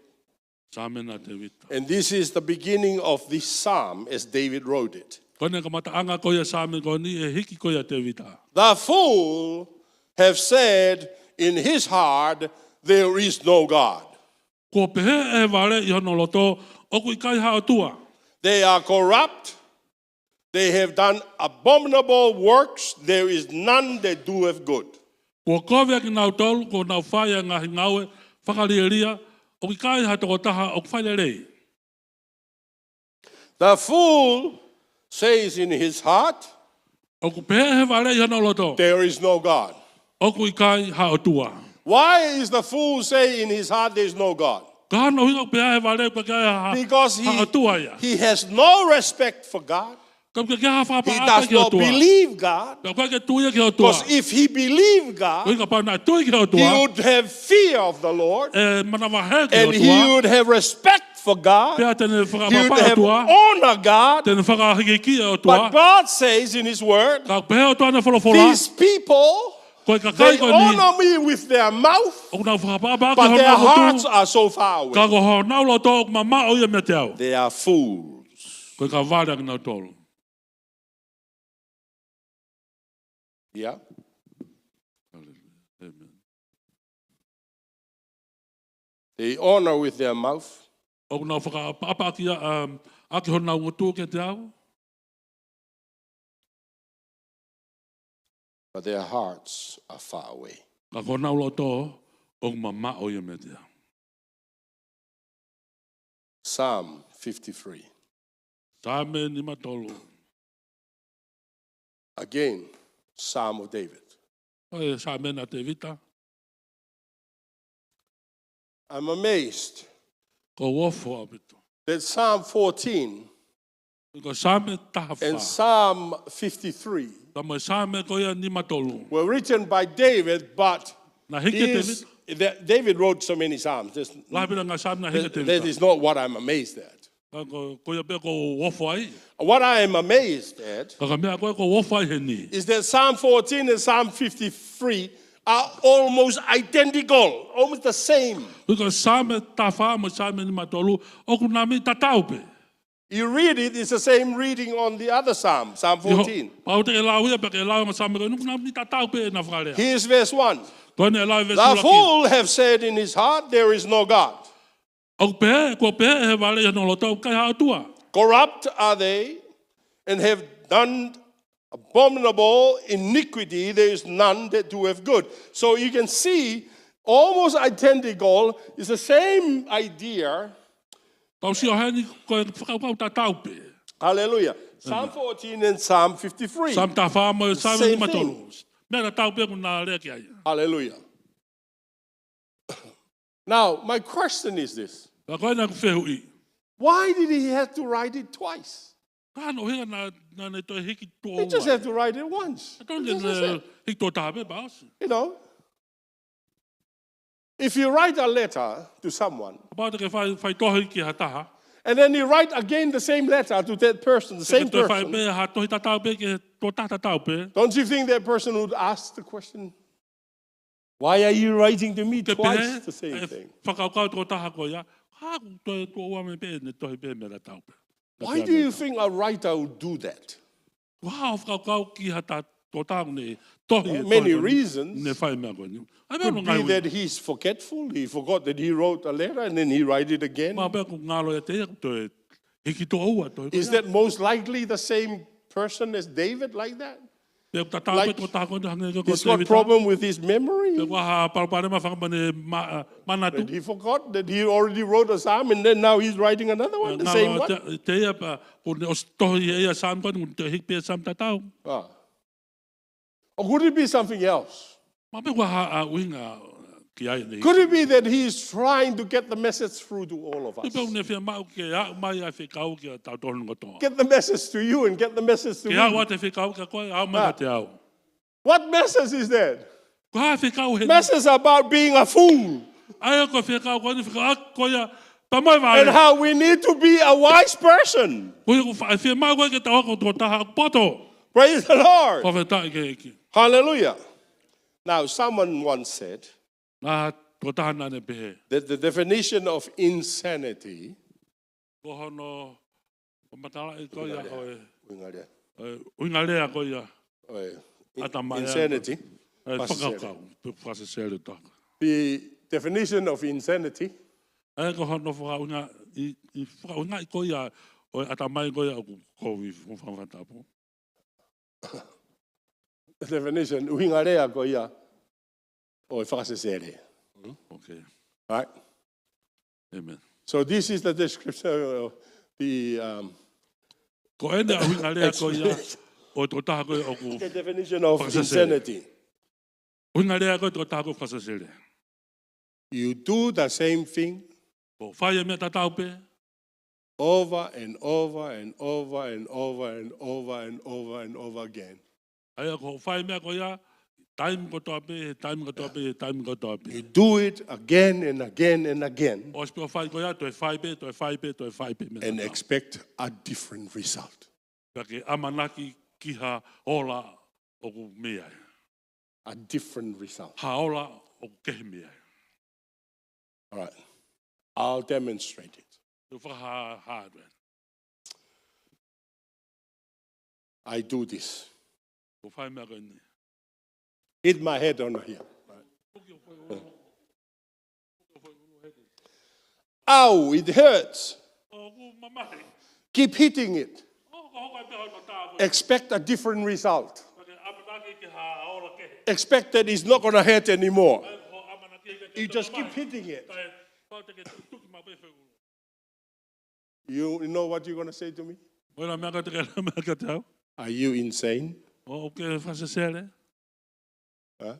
Saame ʻa Tēvita. And this is the beginning of this psalm as David wrote it. Ko ʻene kamataʻanga ko ia Saame ko eni ʻe hiki ko ia Tēvita. The fool have said in his heart, "There is no God." Kuo pehē ʻe he vale ʻi hono loto, ʻoku ʻikai ha ʻOtua. They are corrupt. They have done abominable works. There is none that doeth good. Kuo kovi ʻa kinautolu, kuo nau fai ʻa e ngaahi ngāue fakalielia, ʻoku ʻikai ha tokotaha ʻoku fai lelei. The fool says in his heart, ʻOku pehē ʻe he vale ʻi hono loto, "There is no God." ʻoku ʻikai ha ʻOtua. Why is the fool say in his heart, "There is no God"? Ka hono ʻuhinga ʻoku pehē ʻe he vale ʻoku ʻikai ha, Because he, ha ʻOtua ia. He has no respect for God. Ka ʻoku ʻikai ha He fakaʻapaʻapa does ki he not ʻOtua. Believe God. Ka ʻoku ʻikai ke tui ia ki he ʻOtua. Because if he believed God, Ko ia kapau naʻe tui ki he he ʻOtua, would have fear of the Lord, ʻe manavahē ki he and he ʻOtua. Would have respect for God. Pea te ne He would fakaʻapaʻapa ki he Have ʻOtua. Honor God. Te ne fakahikihikiʻi e ʻOtua. But God says in his word, Ka ʻoku pehē ʻe he ʻOtua ʻi hono folofola, "These people, ko e kakai they ko eni, honor me with their mouth, ʻoku nau fakaʻapaʻapa ki but their honau hearts loto, are so far away." ka ko honau loto ʻoku mamaʻo ia meiate au. They are fools. Ko e kakai vale ʻa kinautolu. Yeah. Amen. They honor with their mouth, ʻOku nau fakaʻapaʻapa ki, um, ʻaki honau ngutu kiate au. but their hearts are far away. Ka ko honau loto ʻoku mamaʻo ia meiate au. Psalm fifty-three. Saame nima tolu. Again, Psalm of David. Ko e Saame ʻa Tēvita. I'm amazed ʻOku ou ofo ʻaupito. That Psalm fourteen Ko Saame taha fā. And Psalm fifty-three Ka mo e Saame ko ia nima tolu. Were written by David, but Naʻe hiki ʻe Tēvita. Is, that David wrote so many psalms. There's, Lahi pē ngaahi Saame naʻe hiki ʻe that, Tēvita. That is not what I'm amazed at. Ka ko, ko ia pē ʻoku ou ofo ai. What I am amazed at Ka ko e meʻa ko ē ʻoku ou ofo ai heni. is that Psalm fourteen and Psalm fifty-three are almost identical, almost the same. Ko e Saame taha fā mo e Saame nima tolu, ʻoku nau meimei tatau pē. You read it, it's the same reading on the other Psalm, Psalm fourteen. Kapau te ke lau ia, pea ke lau e Saame ko ē, ʻoku nau meimei tatau pē ʻena fakalea. Here's verse one. Ko ʻene lau e veesi ʻuluaki. The fool have said in his heart, "There is no God." ʻOku pehē, kuo pehē ʻe he vale ʻi hono loto, ʻoku ʻikai ha ʻOtua. Corrupt are they, and have done abominable iniquity, there is none that doeth good. So you can see, almost identical, it's the same idea. Tau sio heni ko e fakakaukau tatau pē. Hallelujah. Psalm fourteen and Psalm fifty-three. Saame taha fā mo e Saame nima tolu. Same things. Meʻa tatau pē ʻoku nau lea ki ai. Hallelujah. Now, my question is this. Ka ko ʻeku fehuʻi. Why did he have to write it twice? Ko e hā hono ʻuhinga naʻa, naʻa ne toe hiki tuʻo ua? He just had to write it once. Naʻe totonu ke ne hiki tuʻo taha pē pea ʻosi. You know, if you write a letter to someone, Kapau te ke fai, fai tohi ki ha taha. And then you write again the same letter to that person, the same person. Te ke toe fai pē ha tohi tatau pē ki he tokotaha tatau pē. Don't you think that person would ask the question, "Why are you writing to me twice the same thing?" Ke pehē, ʻe fakakaukau e tokotaha ko ia, ko e hā ʻoku toe tuʻo ua mai pē ʻene tohi pē meʻa tatau pē. Why do you think a writer would do that? Ko e hā hoʻo fakakaukau ki ha taha, tokotaha ʻoku ne tohi e tohi ko eni, ʻoku ne fai e meʻa ko eni? There are many reasons. ʻA e meʻa Could be that he's forgetful. He forgot that he wrote a letter and then he write it again. Mahalo pē ʻoku ngalo ʻiate ia ʻoku toe hiki tuʻo ua e tohi ko ia. Is that most likely the same person as David like that? Pe ʻoku tatau pē e tokotaha ko eni hangē ko Tēvita. Like, he's got problem with his memory. Pe ʻoku ʻi ai ha palopalema fakamanatu. That he forgot that he already wrote a psalm and then now he's writing another one, the same one. Ngalo ʻiate ia pea kuo ne ʻosi tohi ʻe ia e Saame ko eni, kuo ne toe hiki pē e Saame tatau. Ah. Or could it be something else? Mahalo pē ʻoku ʻi ai ha ʻuhinga ki ai ʻene hiki. Could it be that he is trying to get the message through to all of us? Pe ʻoku ne fiemaʻu ke aʻu mai ʻa e fekau kiate kitautolu kotoa. Get the message to you and get the message to me. Ke aʻu atu e fekau kiate koe, aʻu mai kiate au. What message is that? Ko e hā e fekau heni? Message about being a fool. ʻA ia ko e fekau ko eni, fekau ko ia, pea mo e vale. And how we need to be a wise person. Ko ia ʻoku fa-, fiemaʻu ko ē ke tau hoko ko e tokotaha ʻoku poto. Praise the Lord. Fakafetaʻi ki he ʻEiki. Hallelujah. Now, someone once said Naʻe ʻi ai ha tokotaha naʻa ne pehē that the definition of insanity, ko hono fakamatalaʻi ko ia ʻo e, ʻuhinga lea. ʻO e ʻuhinga lea ko ia. ʻO e in-, ʻatamai ia. Insanity. ʻE, fakakaukau, pe fakasesele toka. The definition of insanity. ʻE, ko hono fakaʻuhinga, ʻi, ʻi fakaʻuhingaʻi ko ia ʻo e ʻatamai ko ia ʻoku kovi, ʻoku fakafatapu. The definition, ʻuhinga lea ko ia ʻo e fakasesele. Hmm? Okay. Right? Amen. So this is the description of the, um, Ko ʻene ʻuhinga lea ko ia explanation. ʻO e tokotaha ko ia ʻoku fakasesele. The definition of insanity. ʻUhinga lea ko ia ʻo e tokotaha ʻoku fakasesele. You do the same thing. ʻOku fai e meʻa tatau pē. Over and over and over and over and over and over and over again. ʻA ia ko hoʻo fai e meʻa ko ia, taimi kotoa pē, taimi kotoa pē, taimi kotoa pē. You do it again and again and again. ʻOsi pē hoʻo fai ko ia, toe fai pē, toe fai pē, toe fai pē, meʻa tatau. And expect a different result. Pea ke ʻamanaki ki ha ola ʻoku mei ai. A different result. Ha ola ʻoku kehe mei ai. All right. I'll demonstrate it. Te u fakahā, hā atu eni. I do this. ʻOku ou fai e meʻa ko eni. Hit my head on here. Right. Ow, it hurts. ʻOku mamahi. Keep hitting it. ʻOku hoko ai pē hono tā ko ē. Expect a different result. Pea ke ʻamanaki ki ha ola kehe. Expect that it's not gonna hurt anymore. Pea ko e ʻamanaki ke te tō mai. You just keep hitting it. Kae pau te ke tuki maʻu pē foʻi ʻulu. You, you know what you're gonna say to me? Ko e hā e meʻa ka te ke lea mai kiate au? Are you insane? ʻOku ke fakasesele? Huh?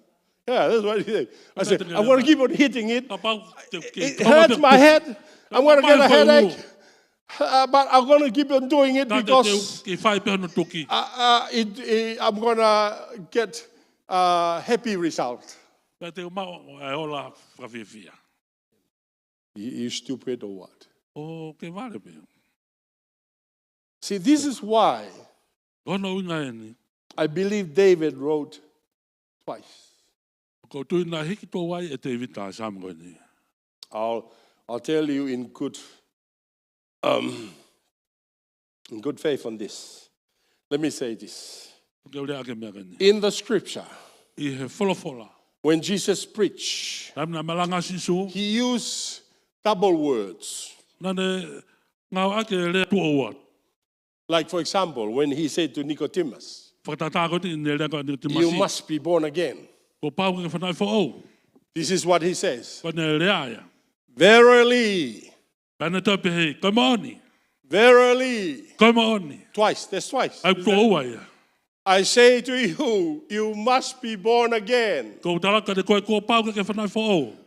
Yeah, that's what he said. I said, "I'm gonna keep on hitting it. It hurts my head. I'm gonna get a headache. Uh, but I'm gonna keep on doing it because, uh, uh, it, it, I'm gonna get a happy result." Pea te u maʻu ʻa e ola fakafiefia. You, you stupid or what? ʻOku ke vale pē. See, this is why Ko hono ʻuhinga eni. I believe David wrote twice. ʻOku ou tui naʻe hiki tuʻo ua ʻe Tēvita ʻa e Saame ko eni. I'll, I'll tell you in good, um, in good faith on this. Let me say this. ʻOku ou lea ʻaki e meʻa ko eni. In the scripture, ʻI he folofola. When Jesus preached, Taimi naʻe malanga ai ʻa Sīsū. He used double words. Naʻa ne ngāueʻaki e lea tuʻo ua. Like, for example, when he said to Nicodemus, Fakatātā ko eni ʻene lea kia Nikotīmasi. You must be born again. Kuo pau ke ke fanauʻi foʻou. This is what he says. Ko ʻene lea ia. Verily. Pea ne toe pehē, ko e moʻoni. Verily. Ko e moʻoni. Twice, that's twice. ʻA ia ko e ua ia. I say to you, you must be born again. ʻOku ou tala atu kiate koe kuo pau ke ke fanauʻi foʻou.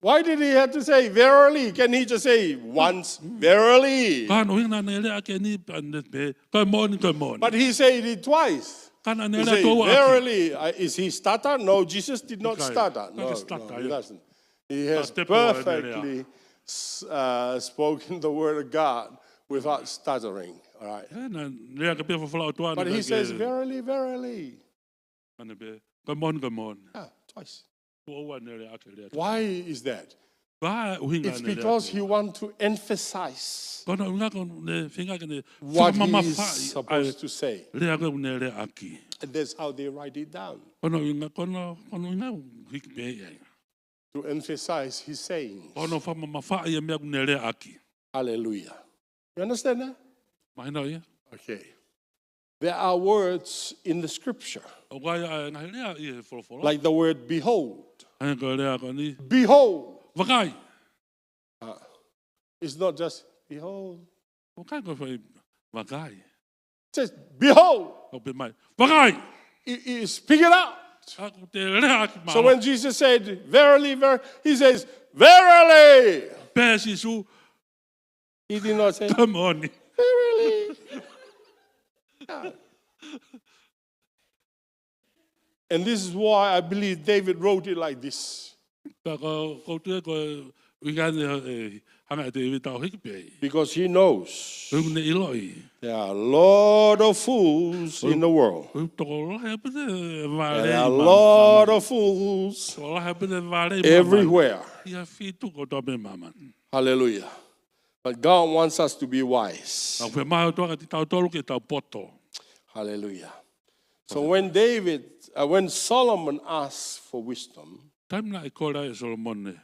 Why did he have to say verily? Can he just say once, verily? Ko e hā hono ʻuhinga naʻa ne lea ʻaki eni, pea ne pehē, ko e moʻoni, ko e moʻoni. But he said it twice. Ka naʻa ne lea tuʻo ua ʻaki. He said, verily, uh, is he stutter? No, Jesus did not stutter. No, no, he doesn't. He has perfectly s-, uh, spoken the word of God without stuttering. All right. Naʻa ne lea ʻaki pē folofola ʻa e ʻOtua. But he says, verily, verily. Pea ne pehē, ko e moʻoni, ko e moʻoni. Yeah, twice. Tuʻo ua ʻene lea ʻaki e lea. Why is that? Ko e hā e ʻuhinga ʻene lea ʻaki? It's because he want to emphasize Ko hono ʻuhinga ko ʻene feinga ke ne fakamamafaʻi what he is supposed to say. ʻA e lea ko ē ʻoku ne lea ʻaki. And that's how they write it down. Ko hono ʻuhinga, ko hono, ko hono ʻuhinga ʻoku hiki pē ia. To emphasize his sayings. Ko hono fakamamafaʻi e meʻa ʻoku ne lea ʻaki. Hallelujah. You understand that? Mahino ia? Okay. There are words in the scripture. ʻOku ʻi ai e ngaahi lea ʻi he folofola. Like the word behold. Hangē ko e lea ko eni. Behold. Vakai. Uh, it's not just behold. ʻOku ʻikai ko e foʻi vakai. It says, behold. ʻOku pehē mai, vakai. He, he speak it out. ʻOku te lea ʻaki mālohi. So when Jesus said, verily, ver-, he says, verily. Pehē ʻe Sīsū, He did not say, ko e moʻoni. Verily. Yeah. And this is why I believe David wrote it like this. Pea ʻoku ou tui ko e ʻuhinga eni ʻe hanga ʻe Tēvita ʻo hiki pē. Because he knows He ne ʻiloʻi. there are a lot of fools in the world. ʻOku tokolahi ʻaupito e vale ʻi māmani. There are a lot of fools Tokolahi ʻaupito e vale ʻi māmani. everywhere. ʻI he feituʻu kotoa pē ʻi māmani. Hallelujah. But God wants us to be wise. Ka ʻoku fiemaʻu ʻe he ʻOtua kiate kitautolu ke tau poto. Hallelujah. So when David, uh, when Solomon asked for wisdom, Taimi naʻe kole ai ʻe Solomone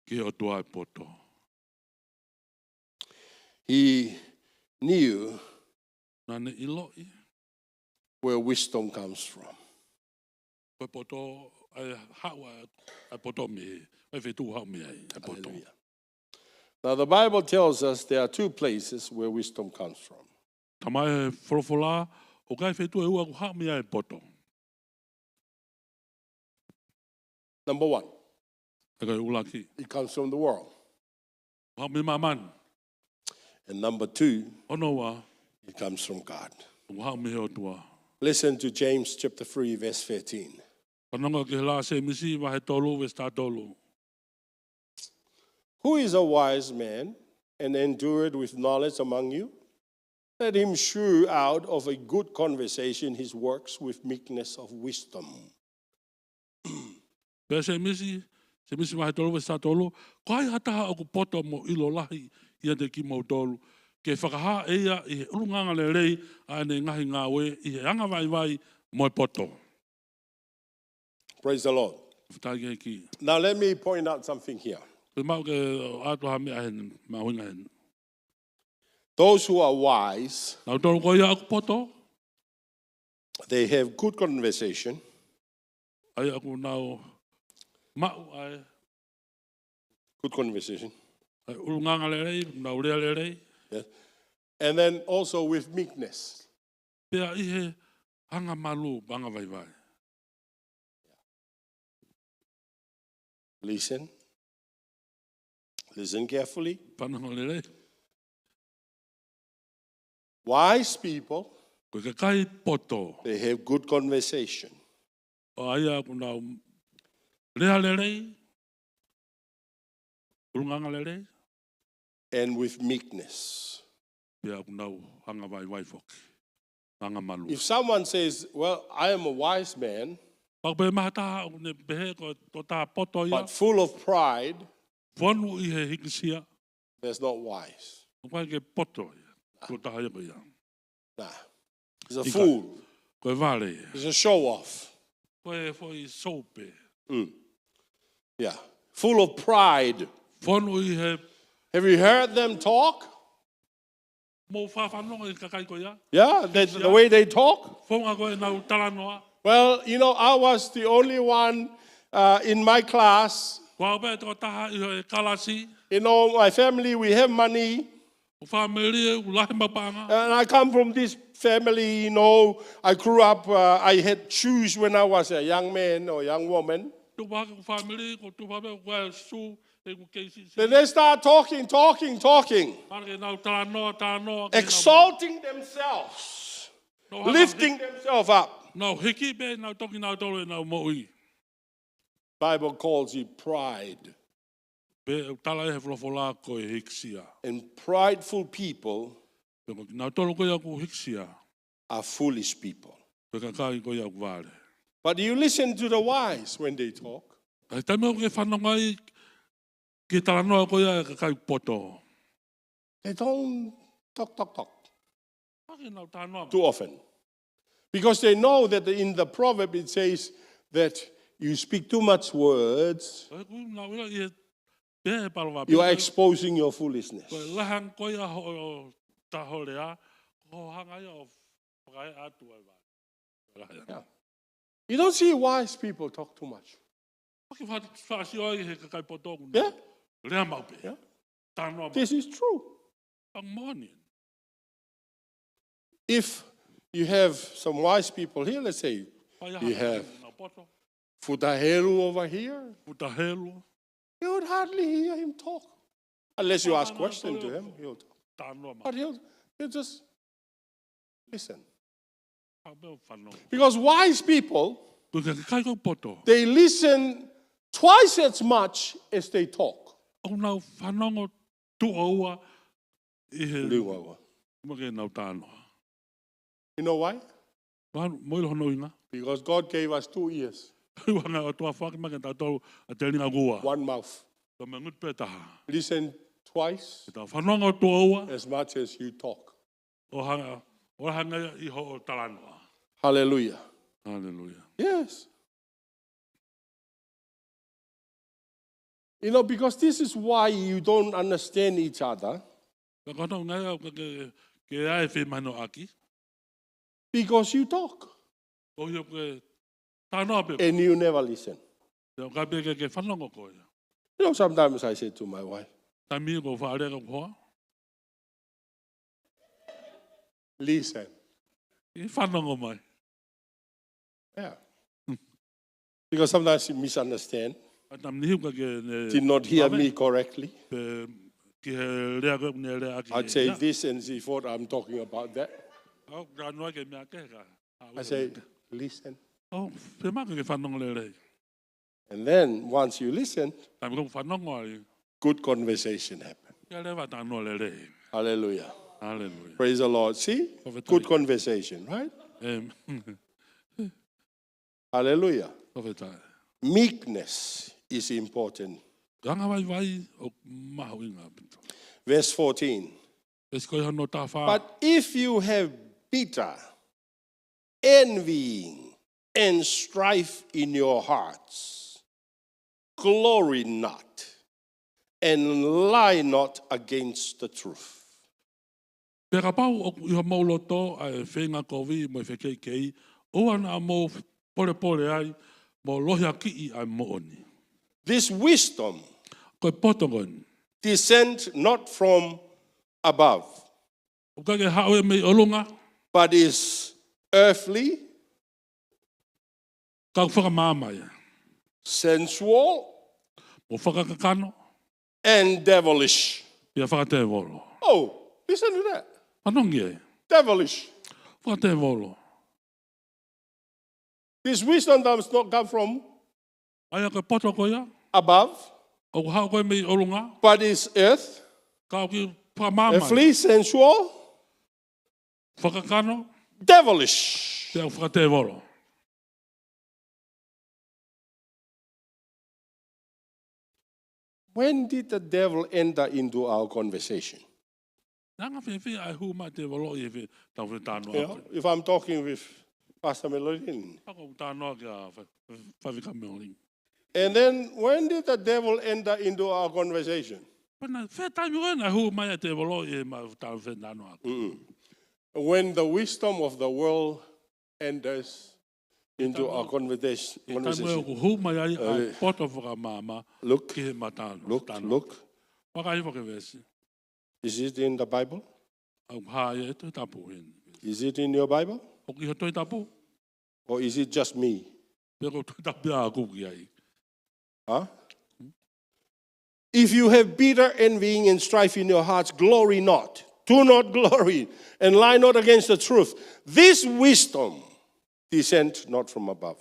ki he ʻOtua e poto, he knew naʻa ne ʻiloʻi where wisdom comes from. Ko e poto, ʻa e haʻu ʻa e poto mei, ʻa e feituʻu haʻu mei ai e poto. Hallelujah. Now, the Bible tells us there are two places where wisdom comes from. Talamai ʻe he folofola, ʻoku ʻi ai e feituʻu ʻe ua ʻoku haʻu mei ai e poto. Number one, ʻA ia ko e ʻuluaki, it comes from the world. Haʻu mei māmani. And number two, Hono ua, it comes from God. ʻOku haʻu mei he ʻOtua. Listen to James chapter three, verse thirteen. Fanongo ki he lau ʻa Sēmisi vahe tolu, veesi taha tolu. Who is a wise man and endued with knowledge among you? Let him shew out of a good conversation his works with meekness of wisdom. Pehē ʻe Sēmisi, Sēmisi vahe tolu, veesi taha tolu, ko hai ha taha ʻoku poto mo ʻilo lahi ʻiate kimoutolu, ke fakahā ʻe ia ʻi he ʻulungaanga lelei ʻa ʻene ngaahi ngāue ʻi he angavaivai mo e poto. Praise the Lord. Fakafetaʻi ki he ʻEiki. Now let me point out something here. Pea mau ke ʻoatu ha meʻa heni, mahuʻinga heni. Those who are wise, Kinautolu ko ia ʻoku poto, they have good conversation. ʻA ia ʻoku nau maʻu ʻa e Good conversation. ʻa e ʻulungaanga lelei, nau lea lelei. Yes. And then also with meekness. Pea ʻi he angamalū, angavaivai. Listen. Listen carefully. Fanongo lelei. Wise people, Ko e kakai poto, they have good conversation. ʻa ia ʻoku nau Lea lelei, ʻulungaanga lelei, and with meekness. Pea ʻoku nau anga vaivai foki, anga malu. If someone says, "Well, I am a wise man," Pea kapau ʻe maʻu ha taha ʻoku ne pehē ko e tokotaha poto ia, but full of pride, fonu ʻi he hīkisia, that's not wise. ʻOku ʻikai ke poto ia, tokotaha ia ko ia. Nah. He's a fool. Ko e vale ia. He's a show off. Ko e foʻi sōpe. Mm. Yeah. Full of pride. Fonu ʻi he. Have you heard them talk? Mou fanongo ki he kakai ko ia? Yeah, the, the way they talk. Founga ko ʻenau talanoa. Well, you know, I was the only one, uh, in my class. Ko au pē tokotaha ʻi he kalasi. You know, my family, we have money. Ko e fāmili ʻoku lahi maʻu paʻanga. And I come from this family, you know, I grew up, uh, I had shoes when I was a young man or young woman. Tupu hake ko e fāmili, ko e tupu hake ko e sū, ʻeku kei siʻisiʻi. Then they start talking, talking, talking. Pea ke nau talanoa, talanoa, ke nau exalting themselves, nau hanga lifting themselves up. Nau hiki pē, nau toki nau tolo ʻenau moʻui. Bible calls it pride. Pea ʻoku tala ʻe he folofola ko e hīkisia. And prideful people, pea ko kinautolu ko ia ʻoku hīkisia, are foolish people. Ko e kakai ko ia ʻoku vale. But you listen to the wise when they talk. Ka ʻi he taimi ʻoku ke fanongo ai ki he talanoa ko ia ʻa e kakai poto. They don't talk, talk, talk. ʻOku ʻikai ke nau talanoa too often. Because they know that in the proverb it says that you speak too much words, ʻOku nau ʻilo ʻi he, pehē ʻe he paloveape, you are exposing your foolishness. Ko e lahi ange ko ia hoʻo, hoʻo lea, ko hoʻo hanga ia ʻo fakaeʻa atu ai vale. Lahi ange. Yeah. You don't see wise people talk too much. ʻOku ke fa-, fakasio ai he kakai poto ʻoku nau, yeah, lea maʻu pē. Yeah. Talanoa maʻu. This is true. Pea moʻoni. If you have some wise people here, let's say, you have Futa Helu over here, Futa Helu, you would hardly hear him talk unless you ask question to him. He'll talk. Talanoa maʻu. But he'll, he'll just listen. Pea pē ʻo fanongo. Because wise people, ko e kakai ko ē poto, they listen twice as much as they talk. ʻOku nau fanongo tuʻo ua ʻi he liunga ua. Mo ke nau talanoa. You know why? Pea mou ʻilo hono ʻuhinga? Because God gave us two ears. He ʻoange ʻe he ʻOtua foaki mai kia tautolu ʻa e telinga ʻe ua. One mouth. Ka me ngutu pē taha. Listen twice. Ke tau fanongo tuʻo ua. As much as you talk. ʻO hangē, ʻo hangē ia ʻi hoʻo talanoa. Hallelujah. Hallelujah. Yes. You know, because this is why you don't understand each other. Ka ko hono ʻuhinga ia ʻoku ke, ke ʻai e femahinoʻaki. Because you talk. Koeʻuhi ʻoku ke talanoa pē. And you never listen. Pea ʻoku ʻikai pē ke, ke fanongo koe. You know, sometimes I say to my wife, Taimi ʻoku ou faʻa lea ki hoku hoa, listen. ʻI fanongo mai. Yeah. Because sometimes she misunderstand. Pea taimi niʻihi ʻoku ʻikai ke ne, did not hear me correctly. Pe ki he lea ko ē ʻoku ne lea ʻaki. I'd say this and she thought I'm talking about that. ʻOku ou talanoa ki he meʻa kehe ka. I say, listen. ʻOku fiemaʻu ke fanongo lelei. And then, once you listen, taimi ʻoku fanongo ai, good conversation happen. ʻIkai leva talanoa lelei. Hallelujah. Hallelujah. Praise the Lord. See? Fakafetaʻi. Good conversation, right? Amen. Hallelujah. Fakafetaʻi. Meekness is important. Anga vaivai ʻoku mahuʻinga ʻaupito. Verse fourteen. Veesi ko ia hono taha fā. But if you have bitter envying and strife in your hearts, glory not, and lie not against the truth. Pea kapau ʻoku ʻi homou loto ʻa e feinga kovi mo e fekeʻikeʻi, ʻoua naʻa mou polepole ai, mo lohiakiʻi ʻa e moʻoni. This wisdom, ko e poto ko eni, descend not from above, ʻoku ʻikai ke haʻu ia mei ʻolunga, but is earthly, ka ʻoku fakamaama ia, sensual, mo fakakakano, and devilish. Pea fakatēvolo. Oh, listen to that. Fanongo ki ai. Devilish. Fakatēvolo. This wisdom does not come from ʻA ia ko e poto ko ia, above, ʻoku haʻu ko ē mei ʻolunga, but is earth, ka ʻoku fakamāmani, earthly, sensual, fakakakano, devilish. Pea ʻoku fakatēvolo. When did the devil enter into our conversation? Naʻa ngā fēfē ʻa e hū mai tēvolo ʻi he fe-, tau fetalanoaʻaki? You know, if I'm talking with Pastor Melody, ako tanoa kia fa-, fa-, Fika Melody. And then when did the devil enter into our conversation? Pea naʻe fē taimi ko ē naʻe hū mai ʻa e tēvolo ʻi he ma-, tau fetalanoaʻaki? Mm-mm. When the wisdom of the world enters into our conversation. ʻI he taimi ʻoku hū mai ai ʻa e poto fakamāmani ki he mata, look, tanoa. Look. Vakai hifo ki he veesi. Is it in the Bible? ʻOku hā ia he Tohi Tapu heni. Is it in your Bible? ʻOku ʻi ho Tohi Tapu? Or is it just me? Pe ko e Tohi Tapu ia ʻoku ʻi ai? Huh? If you have bitter envying and strife in your hearts, glory not. Do not glory and lie not against the truth. This wisdom descend not from above,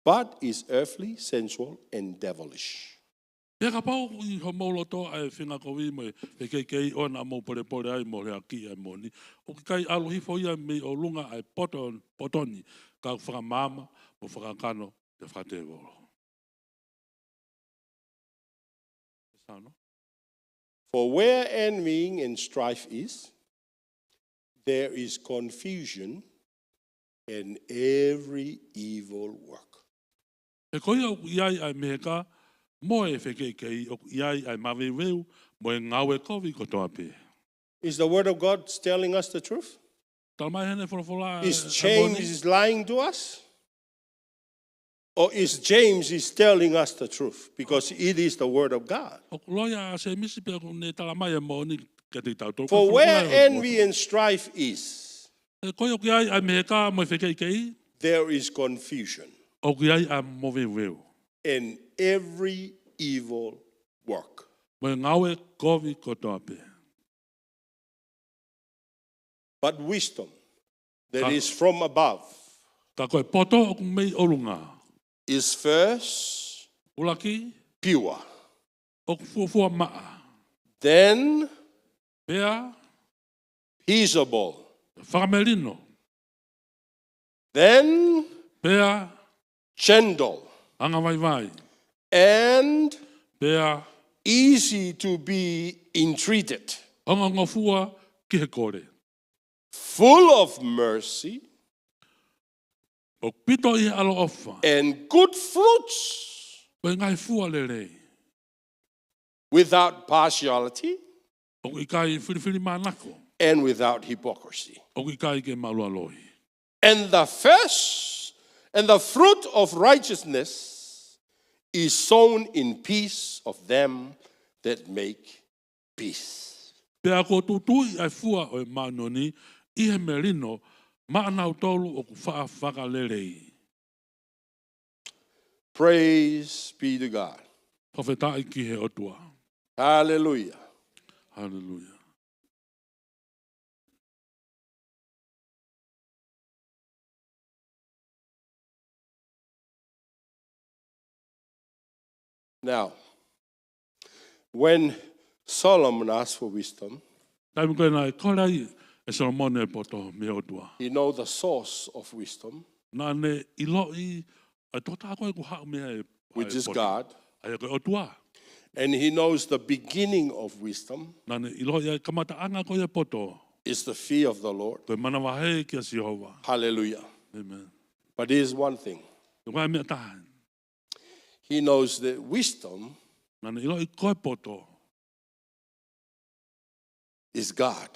but is earthly, sensual, and devilish. Pea kapau ʻoku ʻi homou loto ʻa e feinga kovi mo e fekeʻikeʻi ʻoua naʻa mou polepole ai mo leaʻaki ʻa e moʻoni, ʻoku ʻikai ʻalu hifo ia mei ʻolunga ʻa e poto, poto ni, ka ʻoku fakamāmani mo fakakakano pea fakatēvolo. Sound, no? For where envying and strife is, there is confusion and every evil work. He ko ia ʻoku ʻi ai ʻa e meheka mo e fekeʻikeʻi, ʻoku ʻi ai ʻa e maveuveu mo e ngāue kovi kotoa pē. Is the word of God telling us the truth? Talamai heni ʻe he folofola ʻa e moʻoni? Is James is lying to us? Or is James is telling us the truth? Because it is the word of God. ʻOku loi ʻa Sēmisi pe ʻoku ne talamai ʻa e moʻoni kiate kitautolu? For where envy and strife is, He ko ia ʻoku ʻi ai ʻa e meheka mo e fekeʻikeʻi, there is confusion, ʻoku ʻi ai ʻa e maveuveu, and every evil work. Mo e ngāue kovi kotoa pē. But wisdom that is from above, ka ko e poto ʻoku mei ʻolunga, is first, ʻuluaki, pure, ʻoku fuofua maʻa, then, pea, peaceable, fakamelino, then, pea, gentle, angavaivai, and, pea, easy to be entreated, ongoongofua ki he kole, full of mercy, ʻoku pito ʻi he ʻaloʻofa, and good fruits, mo e ngaahi fua lelei, without partiality, ʻoku ʻikai filifilimānako, and without hypocrisy. ʻOku ʻikai ke mālualoi. And the first, and the fruit of righteousness is sown in peace of them that make peace. Pea kuo tuʻutuʻuni ʻa e fua ʻo e māʻoniʻoni ʻi he melino maʻanautolu ʻoku faʻa fakalelei. Praise be to God. Fakafetaʻi ki he ʻOtua. Hallelujah. Hallelujah. Now, when Solomon asked for wisdom, taimi ko ē naʻe kole ai ʻe Solomone ʻa e poto mei he ʻOtua, he know the source of wisdom, naʻa ne ʻiloʻi ʻa e tokotaha ko ē ʻoku haʻu mei ai ʻa e poto, which is God. ʻA ia ko e ʻOtua. And he knows the beginning of wisdom, naʻa ne ʻiloʻi ʻa e kamataʻanga ko ē ʻo e poto, is the fear of the Lord, ko e manavahē kia Sihova. Hallelujah. Amen. But here's one thing. Ko e meʻa ʻe taha. He knows that wisdom, naʻa ne ʻiloʻi ko e poto, is God.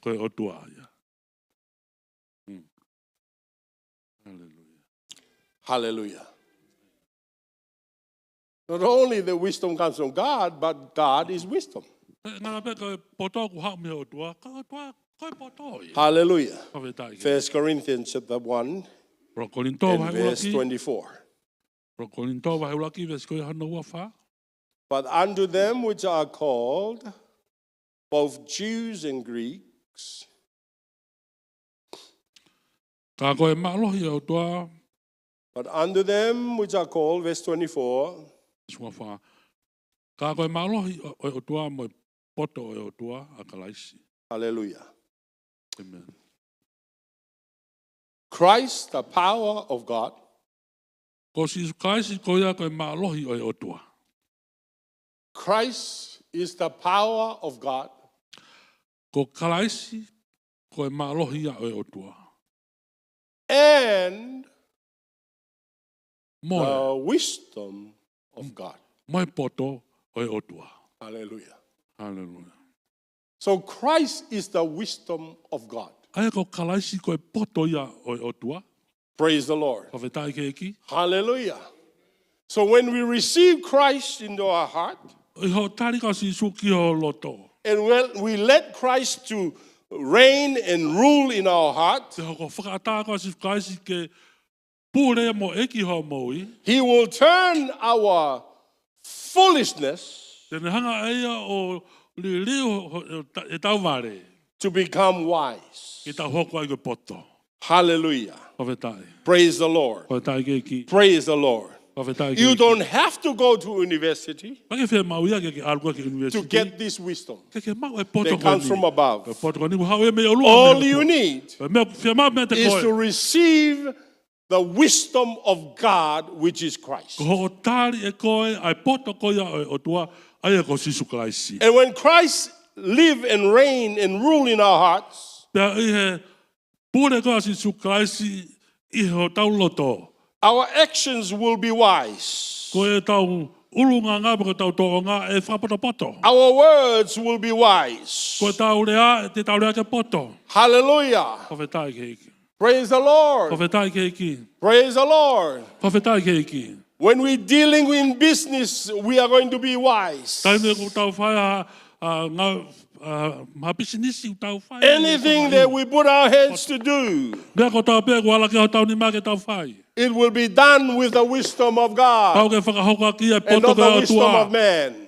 Ko e ʻOtua ia. Hmm. Hallelujah. Hallelujah. Not only that wisdom comes from God, but God is wisdom. He ngata pē ko e poto ʻoku haʻu mei he ʻOtua, ka ko e ʻOtua ko e poto ia. Hallelujah. Fakafetaʻi ki he ʻOtua. First Corinthians chapter one, Hoko Kolinitō and vahe ʻuluaki, verse twenty-four. Hoko Kolinitō vahe ʻuluaki veesi ko ia hono ua fā. But unto them which are called, both Jews and Greeks, ka ko e mālohi ʻo e ʻOtua, But unto them which are called, verse twenty-four. Veesi hongofulu mā fā. Ka ko e mālohi ʻo, ʻo e ʻOtua mo e poto ʻo e ʻOtua ʻa Kalaisi. Hallelujah. Amen. Christ, the power of God. Ko Sīsū Kalaisi ko ia ko e mālohi ʻo e ʻOtua. Christ is the power of God. Ko Kalaisi ko e mālohi ia ʻo e ʻOtua. And Mo e, the wisdom of God. Mo e poto ʻo e ʻOtua. Hallelujah. Hallelujah. So Christ is the wisdom of God. ʻA ia ko Kalaisi ko e poto ia ʻo e ʻOtua. Praise the Lord. Fakafetaʻi ki he ʻEiki. Hallelujah. So when we receive Christ into our heart, ʻI hoʻo tali ko Sīsū ki ho loto. And when we let Christ to reign and rule in our heart, Pea ko hoʻo fakaʻatā ko Sīsū Kalaisi ke pule mo ʻEiki hoʻo moʻui. He will turn our foolishness Te ne hanga ʻe ia ʻo liliu ho, ho, ʻetau vale. To become wise. Ke tau hoko ai ko e poto. Hallelujah. Fakafetaʻi. Praise the Lord. Fakafetaʻi ki he ʻEiki. Praise the Lord. Fakafetaʻi ki he ʻEiki. You don't have to go to university ʻIkai ke fiemaʻu ia ke, ke ʻalu koe ki he university to get this wisdom. Ke, ke maʻu e poto ko eni. That comes from above. Ko e poto ko eni, ʻoku haʻu ia mei ʻolunga. All you need Ko e meʻa fiemaʻu meiate koe is to receive the wisdom of God, which is Christ. Ko hoʻo tali ʻe koe ʻa e poto ko ia ʻo e ʻOtua, ʻa ia ko Sīsū Kalaisi. And when Christ live and reign and rule in our hearts, Pea ʻi he pule ko ia ʻa Sīsū Kalaisi ʻi hotau loto. Our actions will be wise. Ko ʻetau ʻulungaanga pe ko ʻetau tōʻonga ʻe fakapotopoto. Our words will be wise. Ko ʻetau lea, te tau lea ke poto. Hallelujah. Fakafetaʻi ki he ʻEiki. Praise the Lord. Fakafetaʻi ki he ʻEiki. Praise the Lord. Fakafetaʻi ki he ʻEiki. When we dealing in business, we are going to be wise. Taimi ʻoku tau fai ʻa, ʻa, ngā, ʻa, ha pisinisi ʻoku tau fai. Anything that we put our hands to do, Meʻa kotoa pē ʻoku ala ki ai hotau nima ke tau fai. It will be done with the wisdom of God. Pau ke fakahoko ʻaki ia ʻe he poto ko ia ʻo e ʻOtua. And not the wisdom of man.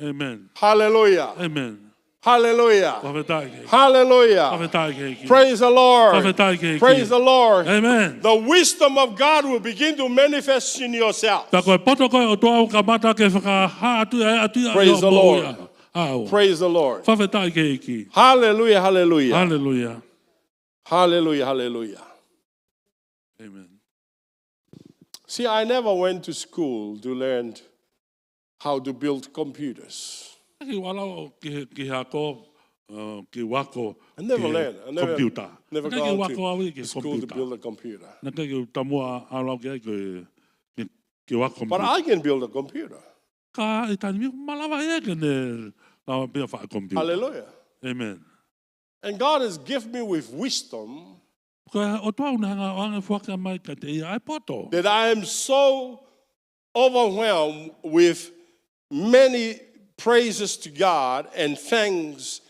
Amen. Hallelujah. Amen. Hallelujah. Fakafetaʻi ki he ʻEiki. Hallelujah. Fakafetaʻi ki he ʻEiki. Praise the Lord. Fakafetaʻi ki he ʻEiki. Praise the Lord. Amen. The wisdom of God will begin to manifest in yourself. Pea ko e poto ko ia ʻo e ʻOtua ʻoku kamata ke fakahā atu ia, atu ia. Praise the Lord. Au. Praise the Lord. Fakafetaʻi ki he ʻEiki. Hallelujah, hallelujah. Hallelujah. Hallelujah, hallelujah. Amen. See, I never went to school to learn how to build computers. ʻIkai ke u ʻalu au ki he, ki he ako, uh, ke u ako ki he computer. I never learned. I never, never gone to school to build a computer. Naʻe ʻikai ke u taumuʻa ʻalu au ki ai ke, ke, ke u ako computer. But I can build a computer. Ka ʻi he taimi ni ʻoku malava ia ke ne lava pē ʻo fai computer. Hallelujah. Amen. And God has given me with wisdom Ko e ʻOtua ʻoku ne hanga ʻo ange foaki mai kiate ia ʻa e poto. That I am so overwhelmed with many praises to God and thanks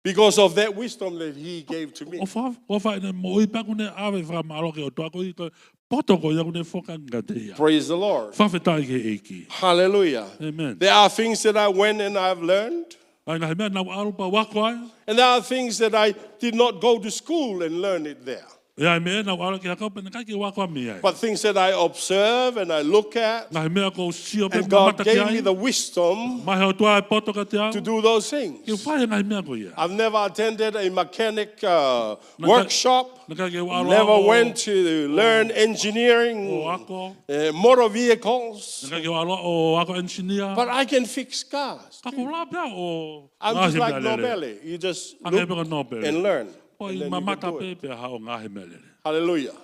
because of that wisdom that He gave to me. ʻOfa, ʻofa ʻene moʻui pea ʻoku ne ʻave fakamālō ki he ʻOtua koeʻuhi ko e poto ko ia ʻoku ne foaki ange kiate ia. Praise the Lord. Fakafetaʻi ki he ʻEiki. Hallelujah. Amen. There are things that I went and I've learned. ʻA e ngaahi meʻa naʻa ku ʻalu pea u ako ai. And there are things that I did not go to school and learn it there. ʻA e meʻa naʻa ku ʻalu ki he ako pea naʻe ʻikai ke u ako mei ai. But things that I observe and I look at, Ngaahi meʻa ʻoku ou sio pea mamata ki ai. And God gave me the wisdom Maʻu ʻe he ʻOtua e poto kiate au. To do those things. Ke u fai e ngaahi meʻa ko ia. I've never attended a mechanic, uh, workshop. Naʻe ʻikai, naʻe ʻikai ke u ʻalu au ʻo, Never went to learn engineering, ʻo ako. Uh, motor vehicles. Naʻe ʻikai ke u ʻalu au ʻo ako engineer. But I can fix cars. Ka ʻoku ou lava pē au ʻo ngaahi meʻalele. I'm just like Nōpele. You just look and learn, and then you can do it. ʻAnge pē ko Nōpele. ʻOku ou mamata pē pea haʻu ʻo ngaahi meʻalele. Hallelujah.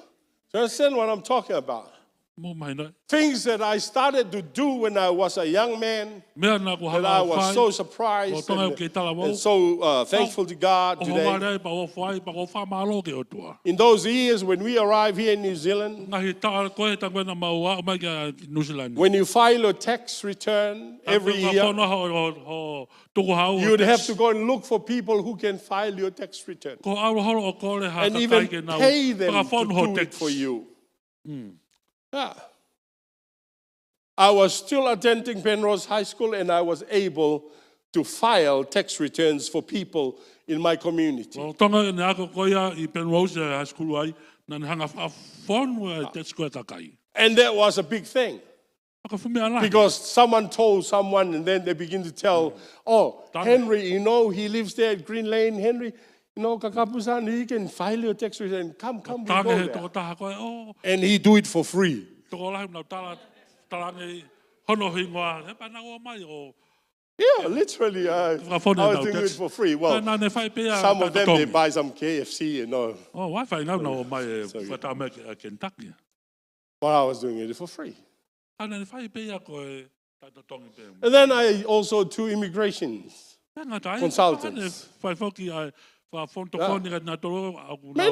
So understand what I'm talking about. Mou mahinoʻi. Things that I started to do when I was a young man, Meʻa naʻa ku hanga ʻo fai. That I was so surprised and, Tonga ʻoku ou kei talavou. And so, uh, thankful to God today. ʻOku ou vale ai pea u ʻofa ai pea u fakamālō ki he ʻOtua. In those years when we arrived here in New Zealand, Ngaahi taʻu ko ē he taimi naʻa mau aʻu mai ki Nuʻu Sila ni. When you file your tax return every year, Taimi ʻoku fakafono ho, ho, ho tukuhau, ho tax. You would have to go and look for people who can file your tax return. Ko e ʻalu holo ʻo kole ha kakai ke nau fakafono ho tax. And even pay them to do it for you. Mm. Yeah. I was still attending Penrose High School and I was able to file tax returns for people in my community. Lolotonga ʻene ako ko ia ʻi Penrose High School ai, naʻa ne hanga ʻo fakafono e tax ko ia ʻa e kakai. And that was a big thing. Ka ko e fuʻu meʻa lahi. Because someone told someone, and then they begin to tell, "Oh, Henry, you know, he lives there at Green Lane. Henry, you know, Kakapu-san, he can file your tax return. Come, come, we go there." Talaange he tokotaha ko ē, oh. And he do it for free. Tokolahi ʻoku nau tala, talaange hono hingoa, he pea nau ō mai ʻo Yeah, literally, I, I was doing it for free. Well, some of them, they buy some K F C, you know. Oh, ʻoku fai ʻenau ō mai ʻo fakatau mai ʻa Kentucky. But I was doing it for free. Ka naʻá ne fai pē ia ko e taʻetotongi pē. And then I also two immigration consultants. Pea ngata ai, naʻá ne fai foki ʻa e fakafono tokoni kia nautolu ʻoku nau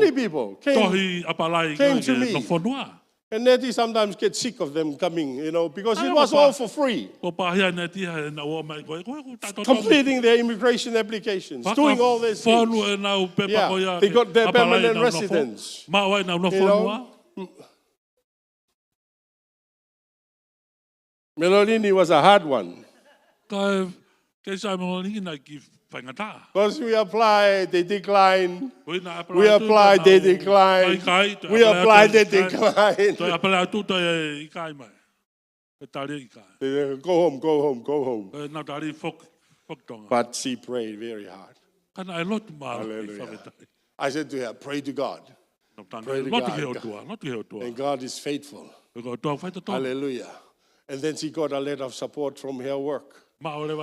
tohi ʻapalai ki he nofo fonua. Many people came to me. And Nettie sometimes gets sick of them coming, you know, because it was all for free. Ko e pāhia Nettie he naʻa nau ō mai ko e, ko e, ko e taʻetotongi. Completing their immigration applications, doing all these things. Fakafonu ʻenau pepa ko ia ke ʻapalai ʻenau nofo fonua. Yeah, they got their permanent residence. Maʻu ai ʻenau nofo fonua. You know? Melonini was a hard one. Ka e, keisi ʻa Melonini naʻe kiʻi faingataʻa. 'Cause we apply, they decline. We apply, they decline. We apply, they decline. Toe ʻapalai atu, toe ʻikai mai. Ko e tali ʻikai. They say, "Go home, go home, go home." Ko ʻenau tali foki, foki Tonga. But she prayed very hard. Ka naʻe lotu mālohi. Hallelujah. Fakafetaʻi. I said to her, "Pray to God." Pray to God. Lotu ki he ʻOtua, lotu ki he ʻOtua. And God is faithful. Ko e ʻOtua faitotonu. Hallelujah. And then she got a letter of support from her work,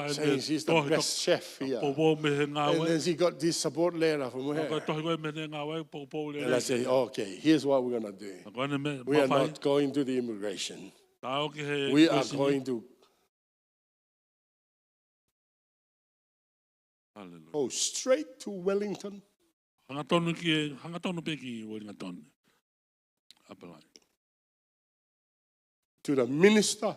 saying she's the best chef here. Maʻu leva ʻene tohi, tohi, poupou mei he ngāue. And then she got this support letter from her. Ko e tohi ko ē mei he ngāue, poupou lelei. And I say, "Okay, here's what we're gonna do. Ko ʻene meʻa, we are not going to the immigration. Taʻo ki he immigration. We are going to Hallelujah. Oh, straight to Wellington. Hangatonu ki, hangatonu pē ki Wellington. ʻApalai. To the Minister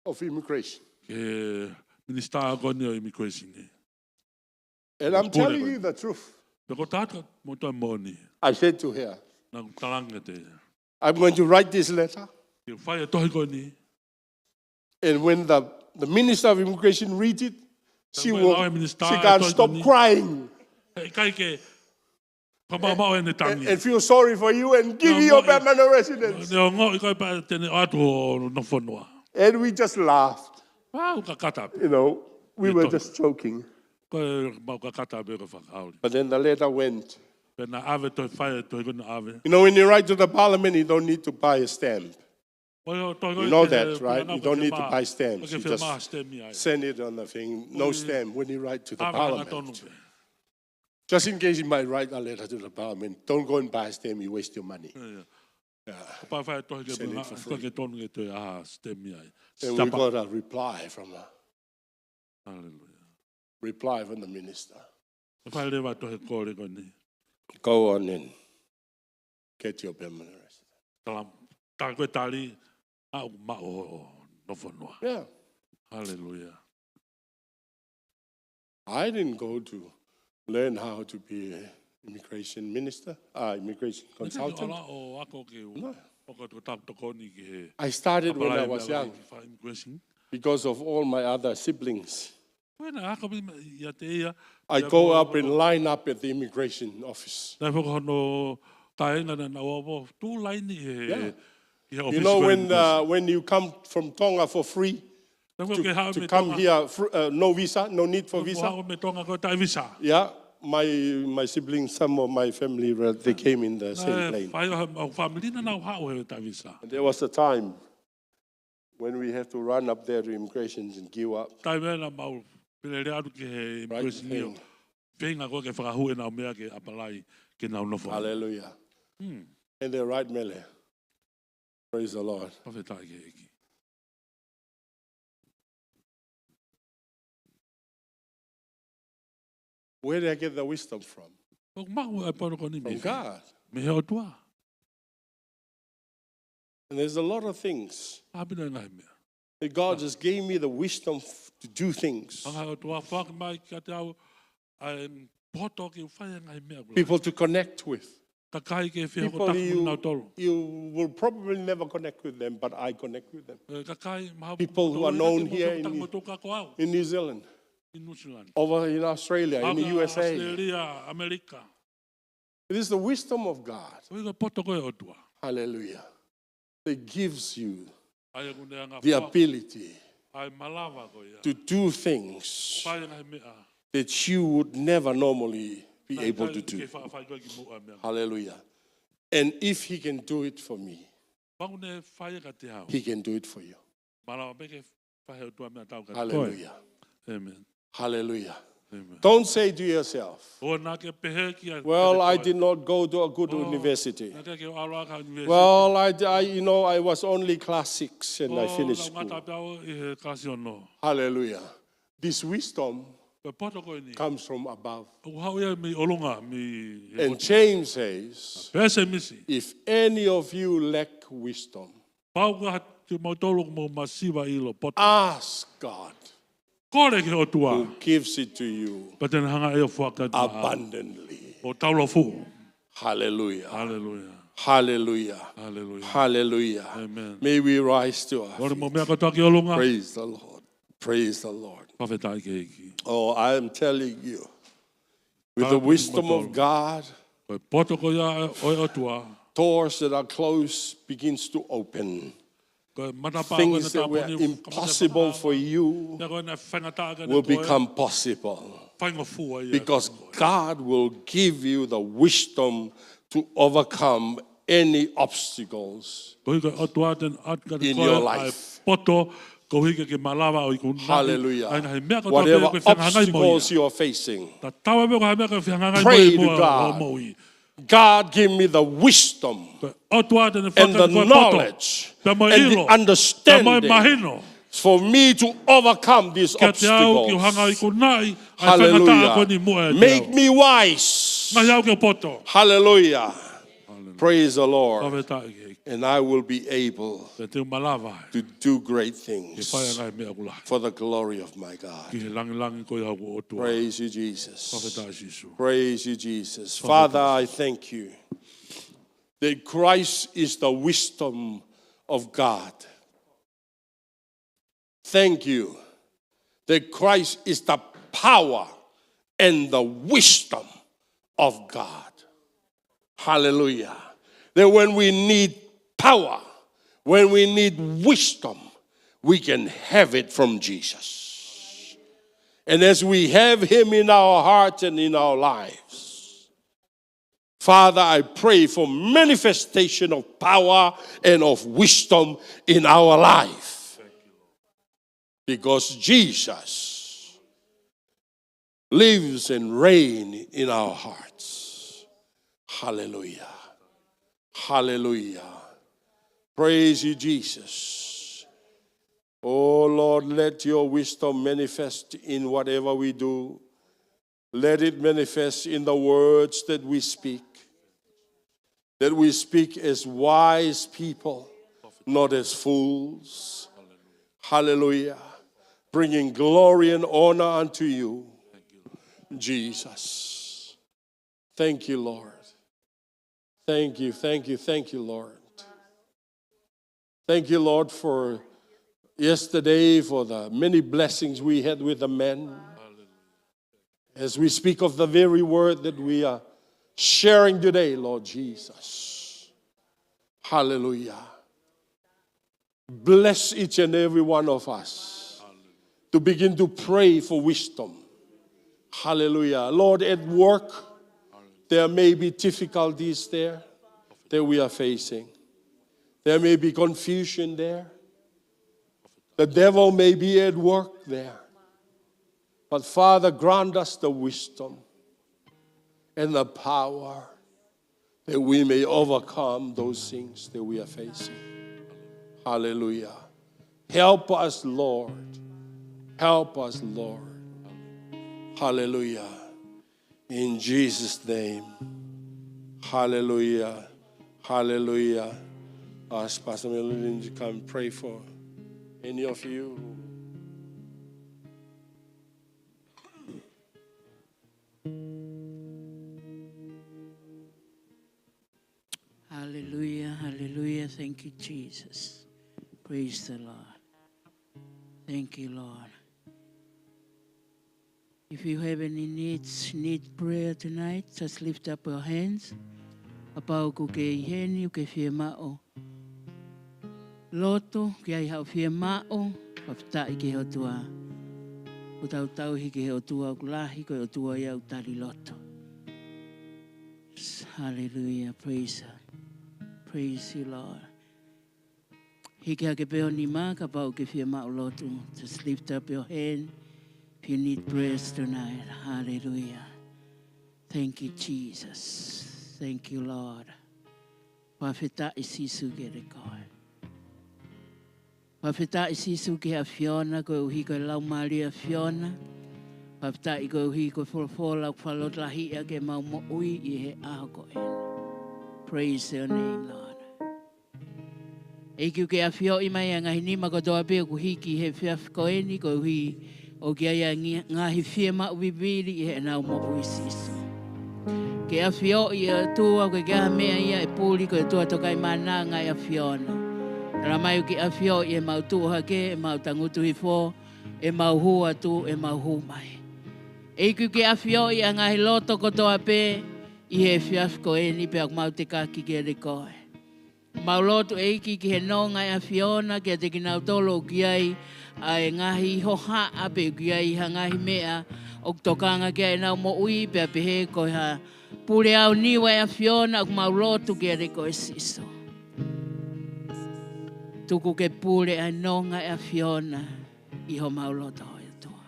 of Immigration. Ki he minisitā ko eni ʻo immigration ē. And I'm telling you the truth. Pea ʻoku ou tala atu mo toe moʻoni. I said to her, naʻá ku talaange kiate ia, "I'm going to write this letter." Te u fai e tohi ko eni. And when the, the Minister of Immigration read it, she will, she can't stop crying. He ʻikai ke fakamaʻumaʻu ʻene tangi. And, and feel sorry for you and give you your permanent residence. Naʻe ongoʻi ko ē pea te ne ʻoatu hoʻo nofo fonua. And we just laughed. Mau kakata pē. You know, we were just joking. Ko e mau kakata pē ko e fakaoli. But then the letter went. Pea naʻe ʻave, toe fai e tohi ko ē naʻe ʻave. You know, when you write to the parliament, you don't need to buy a stamp. You know that, right? You don't need to buy stamps. You just send it on the thing. No stamp when you write to the parliament. Just in case you might write a letter to the parliament, don't go and buy a stamp, you waste your money. Yeah. Send it for free. And we got a reply from her. Hallelujah. Reply from the minister. Naʻe fai leva e tohi kole ko eni. Go on and get your permanent residence. Tala, tala ko e tali, ʻalu ʻo maʻu hoʻo nofo fonua. Yeah. Hallelujah. I didn't go to learn how to be an immigration minister, uh, immigration consultant. Naʻe ʻikai ke u ʻalu ʻo ako ke u, no, ʻo ko e taʻetokoni ki he ʻapalai meʻa lahi faka-immigration. I started when I was young because of all my other siblings. Ko ena ako pē ia ʻiate ia. I go up and line up at the immigration office. Naʻe ʻi ai foki hono kāinga naʻa nau ō ʻo tū laini he, he office. Yeah. You know, when, uh, when you come from Tonga for free, to, to come here, fr-, uh, no visa, no need for visa. Naʻá ku haʻu mei Tonga ko e taʻe visa. Yeah, my, my siblings, some of my family, uh, they came in the same plane. Naʻe fai ʻa e, ʻa e fāmili naʻa nau haʻu he taʻe visa. And there was a time when we have to run up there to immigration and queue up. Taimi naʻa mau pele atu ki he immigration ʻo feinga ko ē ke fakahū ʻenau meʻa ke ʻapalai ke nau nofo. Hallelujah. Hmm. And they're right, Mele. Praise the Lord. Fakafetaʻi ki he ʻEiki. Where did I get the wisdom from? ʻOku maʻu e pono ko eni mei fē? From God. Mei he ʻOtua. And there's a lot of things. ʻApina ngaahi meʻa. That God just gave me the wisdom f-, to do things. Hanga ʻe he ʻOtua ʻo foaki mai kiate au ʻa e poto ke u fai e ngaahi meʻa ʻoku lava. People to connect with. Kakai ke fie hoko taha mo kinautolu. People you, you will probably never connect with them, but I connect with them. E, kakai mahalo ʻoku tau ʻikai ke mo tau hoko taha mo tau ka ko au. People who are known here in, in New Zealand. ʻI New Zealand. Over in Australia, in the U S A. Australia, ʻAmelika. It is the wisdom of God. Ko e ʻuhinga e poto ko ē ʻa e ʻOtua. Hallelujah. that gives you ʻA ia ʻoku ne anga the foaki ability ʻa e malava ko ia. to do things Fai ngaahi meʻa. that you would never normally be Naʻe able to ʻikai ke do. fa- fai koe ki muʻa meʻa. Hallelujah. And if he can do it for me, Pea ʻoku ne fai ia kiate au. he can do it for you. Malava pē ke fai he ʻOtua meʻa tau kiate koe. Hallelujah. Amen. Hallelujah. Amen. Don't say to yourself, ʻOua naʻa ke pehē ki ai. "Well, I koe. did not go to a good Oh, university. Naʻe ʻikai ke u ʻalu ʻa e university. Well, I, I, you know, I was only class six and I Oh, finished naʻa ngata school." pē au ʻi he kalasi ono. Hallelujah. This wisdom Ko e poto ko eni. Comes from above. ʻOku haʻu ia mei ʻolunga mei. And James says, Pea Sēmisi. "If any of you lack wisdom, Kapau ko ha kimoutolu ʻoku mou masiva ʻilo poto. Ask God, Kole ki he ʻOtua. Who gives it to you Pea te ne hanga ʻe ia ʻo foaki atu maʻau. Abundantly." ʻO taulaʻeiki. Hallelujah. Hallelujah. Hallelujah. Hallelujah. Hallelujah. Amen. May we rise to our Kole mo feet. Meʻa kotoa ki ʻolunga. Praise the Lord. Praise the Lord. Fakafetaʻi ki he ʻEiki. Oh, I am telling you, with the Tāpuni wisdom mo of God, Ko e poto ko ia ʻo e ʻOtua. Doors that are closed begins to open. Ko e matapā ko Things ena that were tāpuni. Impossible for you Ia ko ena faingataʻa ke will ne koe. Become possible. Faingofua ia. Because God will give you the wisdom to overcome any obstacles Koeʻuhi ko e ʻOtua te ne ʻatu kiate in koe your ʻa e life. Poto, koeʻuhi ke ke malava ʻo ikunaʻi. Hallelujah. ʻA e ngaahi meʻa kotoa Whatever pē ʻoku ke fehangahangai mo ia. Obstacles you are facing, Tatau ai pē ko e hā e meʻa ʻoku ke fehangahangai mo pray ia to mo God. Moʻui. God, give me the wisdom Ko e ʻOtua te ne and the foaki koe poto. knowledge Pea mo e and ʻilo. the understanding Pea mo e mahino. For me to overcome these Kiate au ke u hanga ʻo obstacles. Ikunaʻi ʻa e faingataʻa ko eni Hallelujah. mo e Make me wise. Ngaahi au ke poto. Hallelujah. Hallelujah. Praise the Lord. Fakafetaʻi ki he ʻEiki. And I will be able Pea te u malava. To do great Ke things fai ʻa e ngaahi meʻa ʻoku lahi. For the glory of my God. Ki he langilangi ko ia ʻo e ʻOtua. Praise you, Jesus. Fakafetaʻi Sīsū. Praise you, Jesus. Father, I thank you that Christ is the wisdom of God. Thank you that Christ is the power and the wisdom of God. Hallelujah. That when we need power, when we need wisdom, we can have it from Jesus. And as we have him in our hearts and in our lives, Father, I pray for manifestation of power and of wisdom in our life. Because Jesus lives and reigns in our hearts. Hallelujah. Hallelujah. Praise you, Jesus. Oh Lord, let your wisdom manifest in whatever we do. Let it manifest in the words that we speak. That we speak as wise people, not as fools. Hallelujah. Bringing glory and honor unto you, Jesus. Thank you, Lord. Thank you, thank you, thank you, Lord. Thank you, Lord, for yesterday, for the many blessings we had with the men. As we speak of the very word that we are sharing today, Lord Jesus. Hallelujah. Bless each and every one of us to begin to pray for wisdom. Hallelujah. Lord, at work, there may be difficulties there that we are facing. There may be confusion there. The devil may be at work there. But Father, grant us the wisdom and the power that we may overcome those things that we are facing. Hallelujah. Help us, Lord. Help us, Lord. Hallelujah. In Jesus' name. Hallelujah. Hallelujah. Ask Pastor Melvin to come pray for any of you. Hallelujah, hallelujah. Thank you, Jesus. Praise the Lord. Thank you, Lord. If you have any needs, need prayer tonight, just lift up your hands. Kapau ʻoku ke ʻi heni, ʻoku ke fiemaʻu Lotu, ke ʻi ai haʻo fiemaʻu, fakafetaʻi ki he ʻOtua. ʻOku tau tauhi ki he ʻOtua ʻoku lahi, ko e ʻOtua ia ʻoku tali lotu. Hallelujah, praise, praise you, Lord. Hiki hake pē ho nima, kapau ʻoku ke fiemaʻu lotu. Just lift up your hand if you need prayers tonight. Hallelujah. Thank you, Jesus. Thank you, Lord. Fakafetaʻi Sīsū kiate koe. Fakafetaʻi Sīsū ki he ʻAfiona, koeʻuhi ko e Laumālie ʻo e ʻAfiona. Fakafetaʻi koeʻuhi ko e folofola ʻoku fakalotolahiʻi ʻaki ʻemau moʻui ʻi he ʻaho ko eni. Praise your name, Lord. ʻEiki, ke ʻafioʻi mai ʻa e ngaahi nima kotoa pē ʻoku hiki he efiafi ko eni, koeʻuhi ʻoku ʻi ai ʻa e ngi-, ngaahi fiemaʻu vivili ʻi heʻenau moʻui, Sīsū. Ke ʻafioʻi, ʻe ʻOtua, ʻoku ʻikai ha meʻa ia ʻe puli, ko e ʻOtua tokaimana, ngaahi ʻAfiona. Talamai ʻoku ke ʻafioʻi ʻemau tuʻu hake, ʻemau tangutu hifo, ʻemau hū atu, ʻemau hū mai. ʻEiki, ke ʻafioʻi ʻa e ngaahi loto kotoa pē ʻi he efiafi ko eni, pea ʻoku mau tekaki kiate koe. Mau lotu, ʻEiki, ki he nonga ʻo e ʻAfiona kiate kinautolu ʻoku ʻi ai ʻa e ngaahi hohaʻa pe ʻoku ʻi ai ha ngaahi meʻa ʻoku tokanga ki ai ʻenau moʻui, pea pehē ko e hā, pule aoniu ʻa e ʻAfiona, ʻoku mau lotu kiate koe, Sīsū. Tuku ke pule ʻa e nonga ʻo e ʻAfiona ʻi homau loto, ʻe ʻOtua.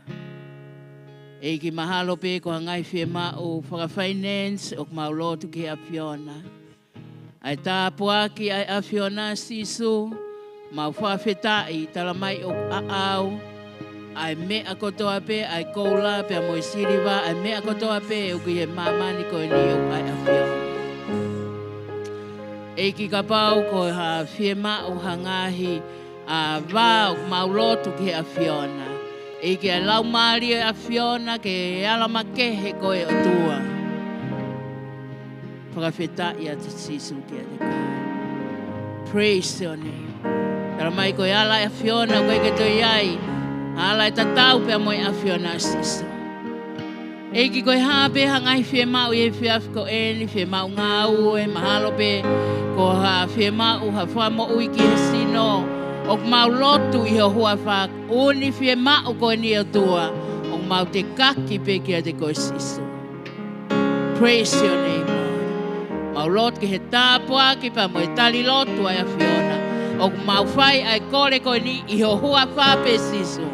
ʻEiki, mahalo pē ko ha ngaahi fiemaʻu fakafinance, ʻoku mau lotu ki he ʻAfiona. ʻA e tāpuaki ʻa e ʻAfiona, Sīsū, mau fakafetaʻi, talamai ʻoku ʻaʻau ʻa e meʻa kotoa pē, ʻa e koula pea mo e siliva, ʻa e meʻa kotoa pē ʻoku ʻi he māmani ko eni ʻoku ʻa e ʻAfiona. ʻEiki, kapau ko ha fiemaʻu ha ngaahi, ʻa, vā, ʻoku mau lotu ki he ʻAfiona. ʻEiki, ʻa e Laumālie ʻo e ʻAfiona ke ala makehe koe, ʻOtua. Fakafetaʻi atu, Sīsū, kiate koe. Praise your name. Talamai ko e ala ʻo e ʻAfiona, ʻoku ʻikai ke toe ʻi ai ha ala ʻe tatau pea mo e ʻAfiona, Sīsū. ʻEiki, ko e hā pē ha ngaahi fiemaʻu ʻi he efiafi ko eni, fiemaʻu ngāue, mahalo pē ko ha fiemaʻu ha fakamoʻui ki he sino, ʻoku mau lotu ʻi ho huafa, ʻa e ngaahi fiemaʻu ko eni, ʻOtua, ʻoku mau tekaki pē kiate koe, Sīsū. Praise your name, Lord. Mau lotu ki he tāpuaki pea mo e tali lotu ʻa e ʻAfiona. ʻOku mau fai ʻa e kole ko eni ʻi ho huafa pē, Sīsū.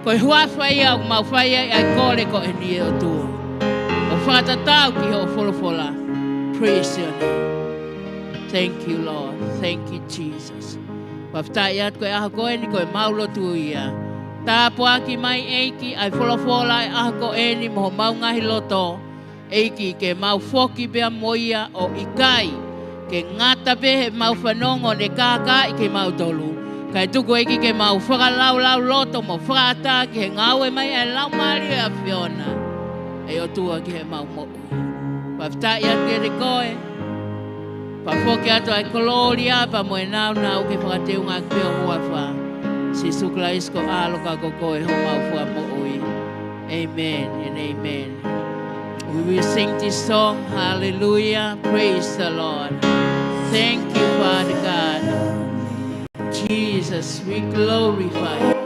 Ko e huafa ia ʻoku mau fai ai ʻa e kole ko eni, ʻe ʻOtua. ʻO fakatatau ki hoʻo folofola. Praise your name. Thank you, Lord. Thank you, Jesus. Fakafetaʻi atu ko e ʻaho ko eni ko ʻemau lotu ia. Tāpuaki mai, ʻEiki, ʻa e folofola ʻo e ʻaho ko eni mo homau ngaahi loto. ʻEiki, ke mau foki pea mo ia ʻo ʻikai ke ngata pē heʻemau fanongo ʻo ne kākaaʻi kimautolu. Kae tuku, ʻEiki, ke mau fakalaulauloto mo fakaʻatā ki he ngāue mai ʻa e Laumālie ʻo e ʻAfiona, ʻe ʻOtua, ki heʻemau moʻui. Fakafetaʻi atu kiate koe. Fakafoki atu ʻa e kolōlia pea mo e nāunau ke fakateunga ʻaki pē ho huafa. Sīsū Kalaisi ko e ʻAlo ka ko koe homau Fakamoʻui. Amen and amen. We will sing this song. Hallelujah. Praise the Lord. Thank you, Father God. Jesus, we glorify you.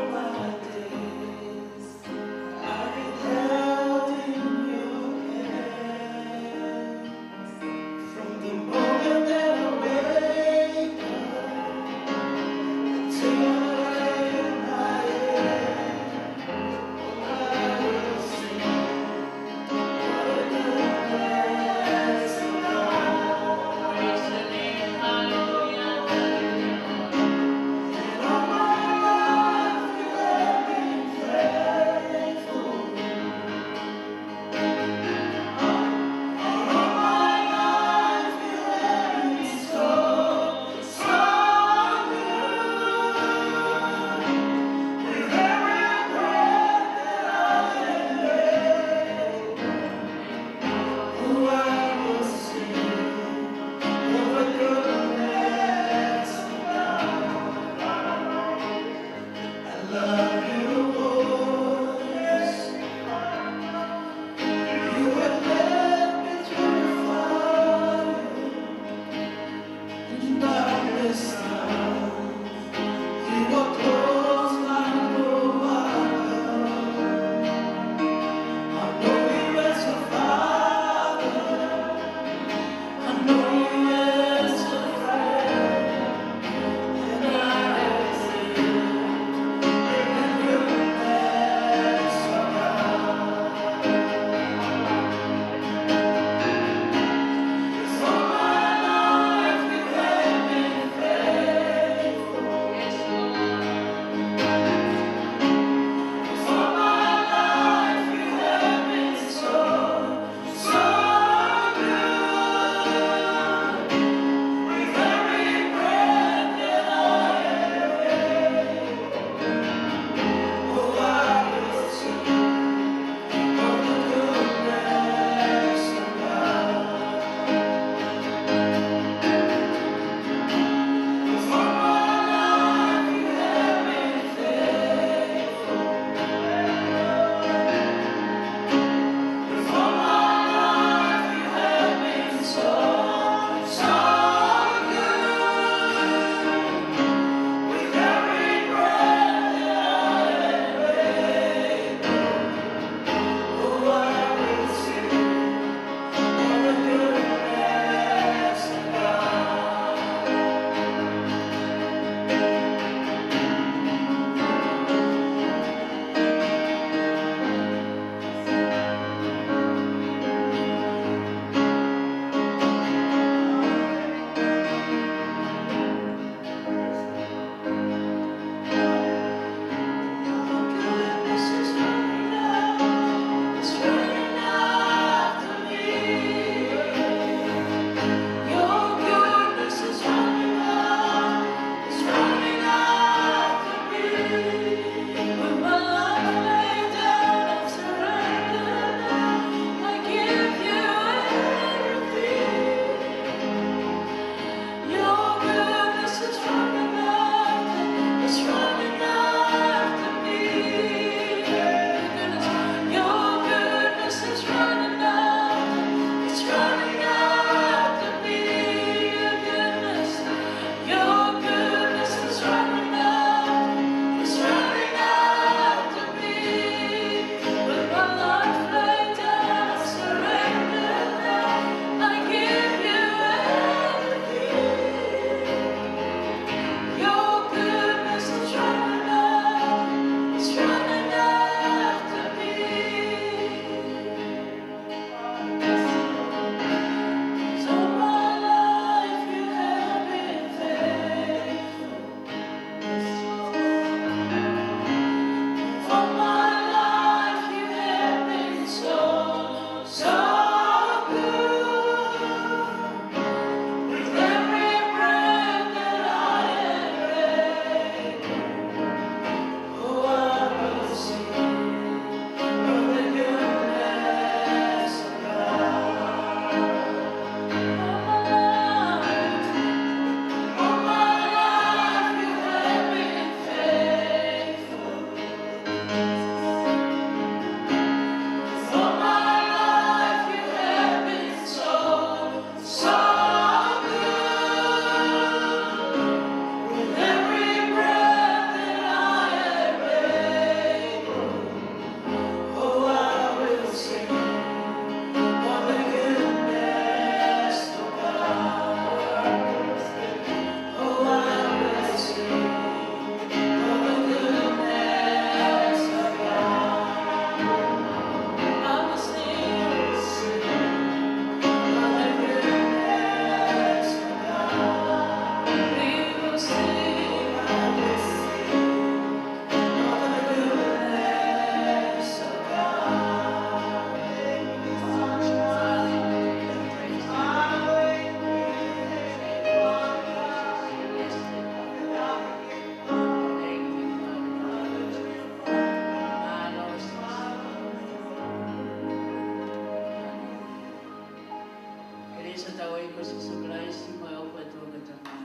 Ko Sīsū Kalaisi mo e ʻofa ʻa e ʻOtua ko e Tamai,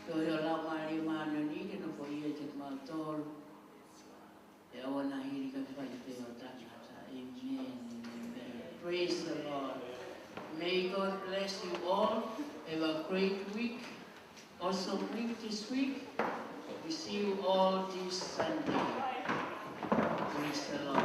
ko e feohi ʻa e Laumālie Māʻoniʻoni ke nofo ʻiate kimautolu. ʻE ʻoua naʻa hili kae fai pē ʻo taʻengata. Amen. Amen. Praise the Lord. May God bless you all. Have a great week. Awesome week this week. We see you all this Sunday. Praise the Lord.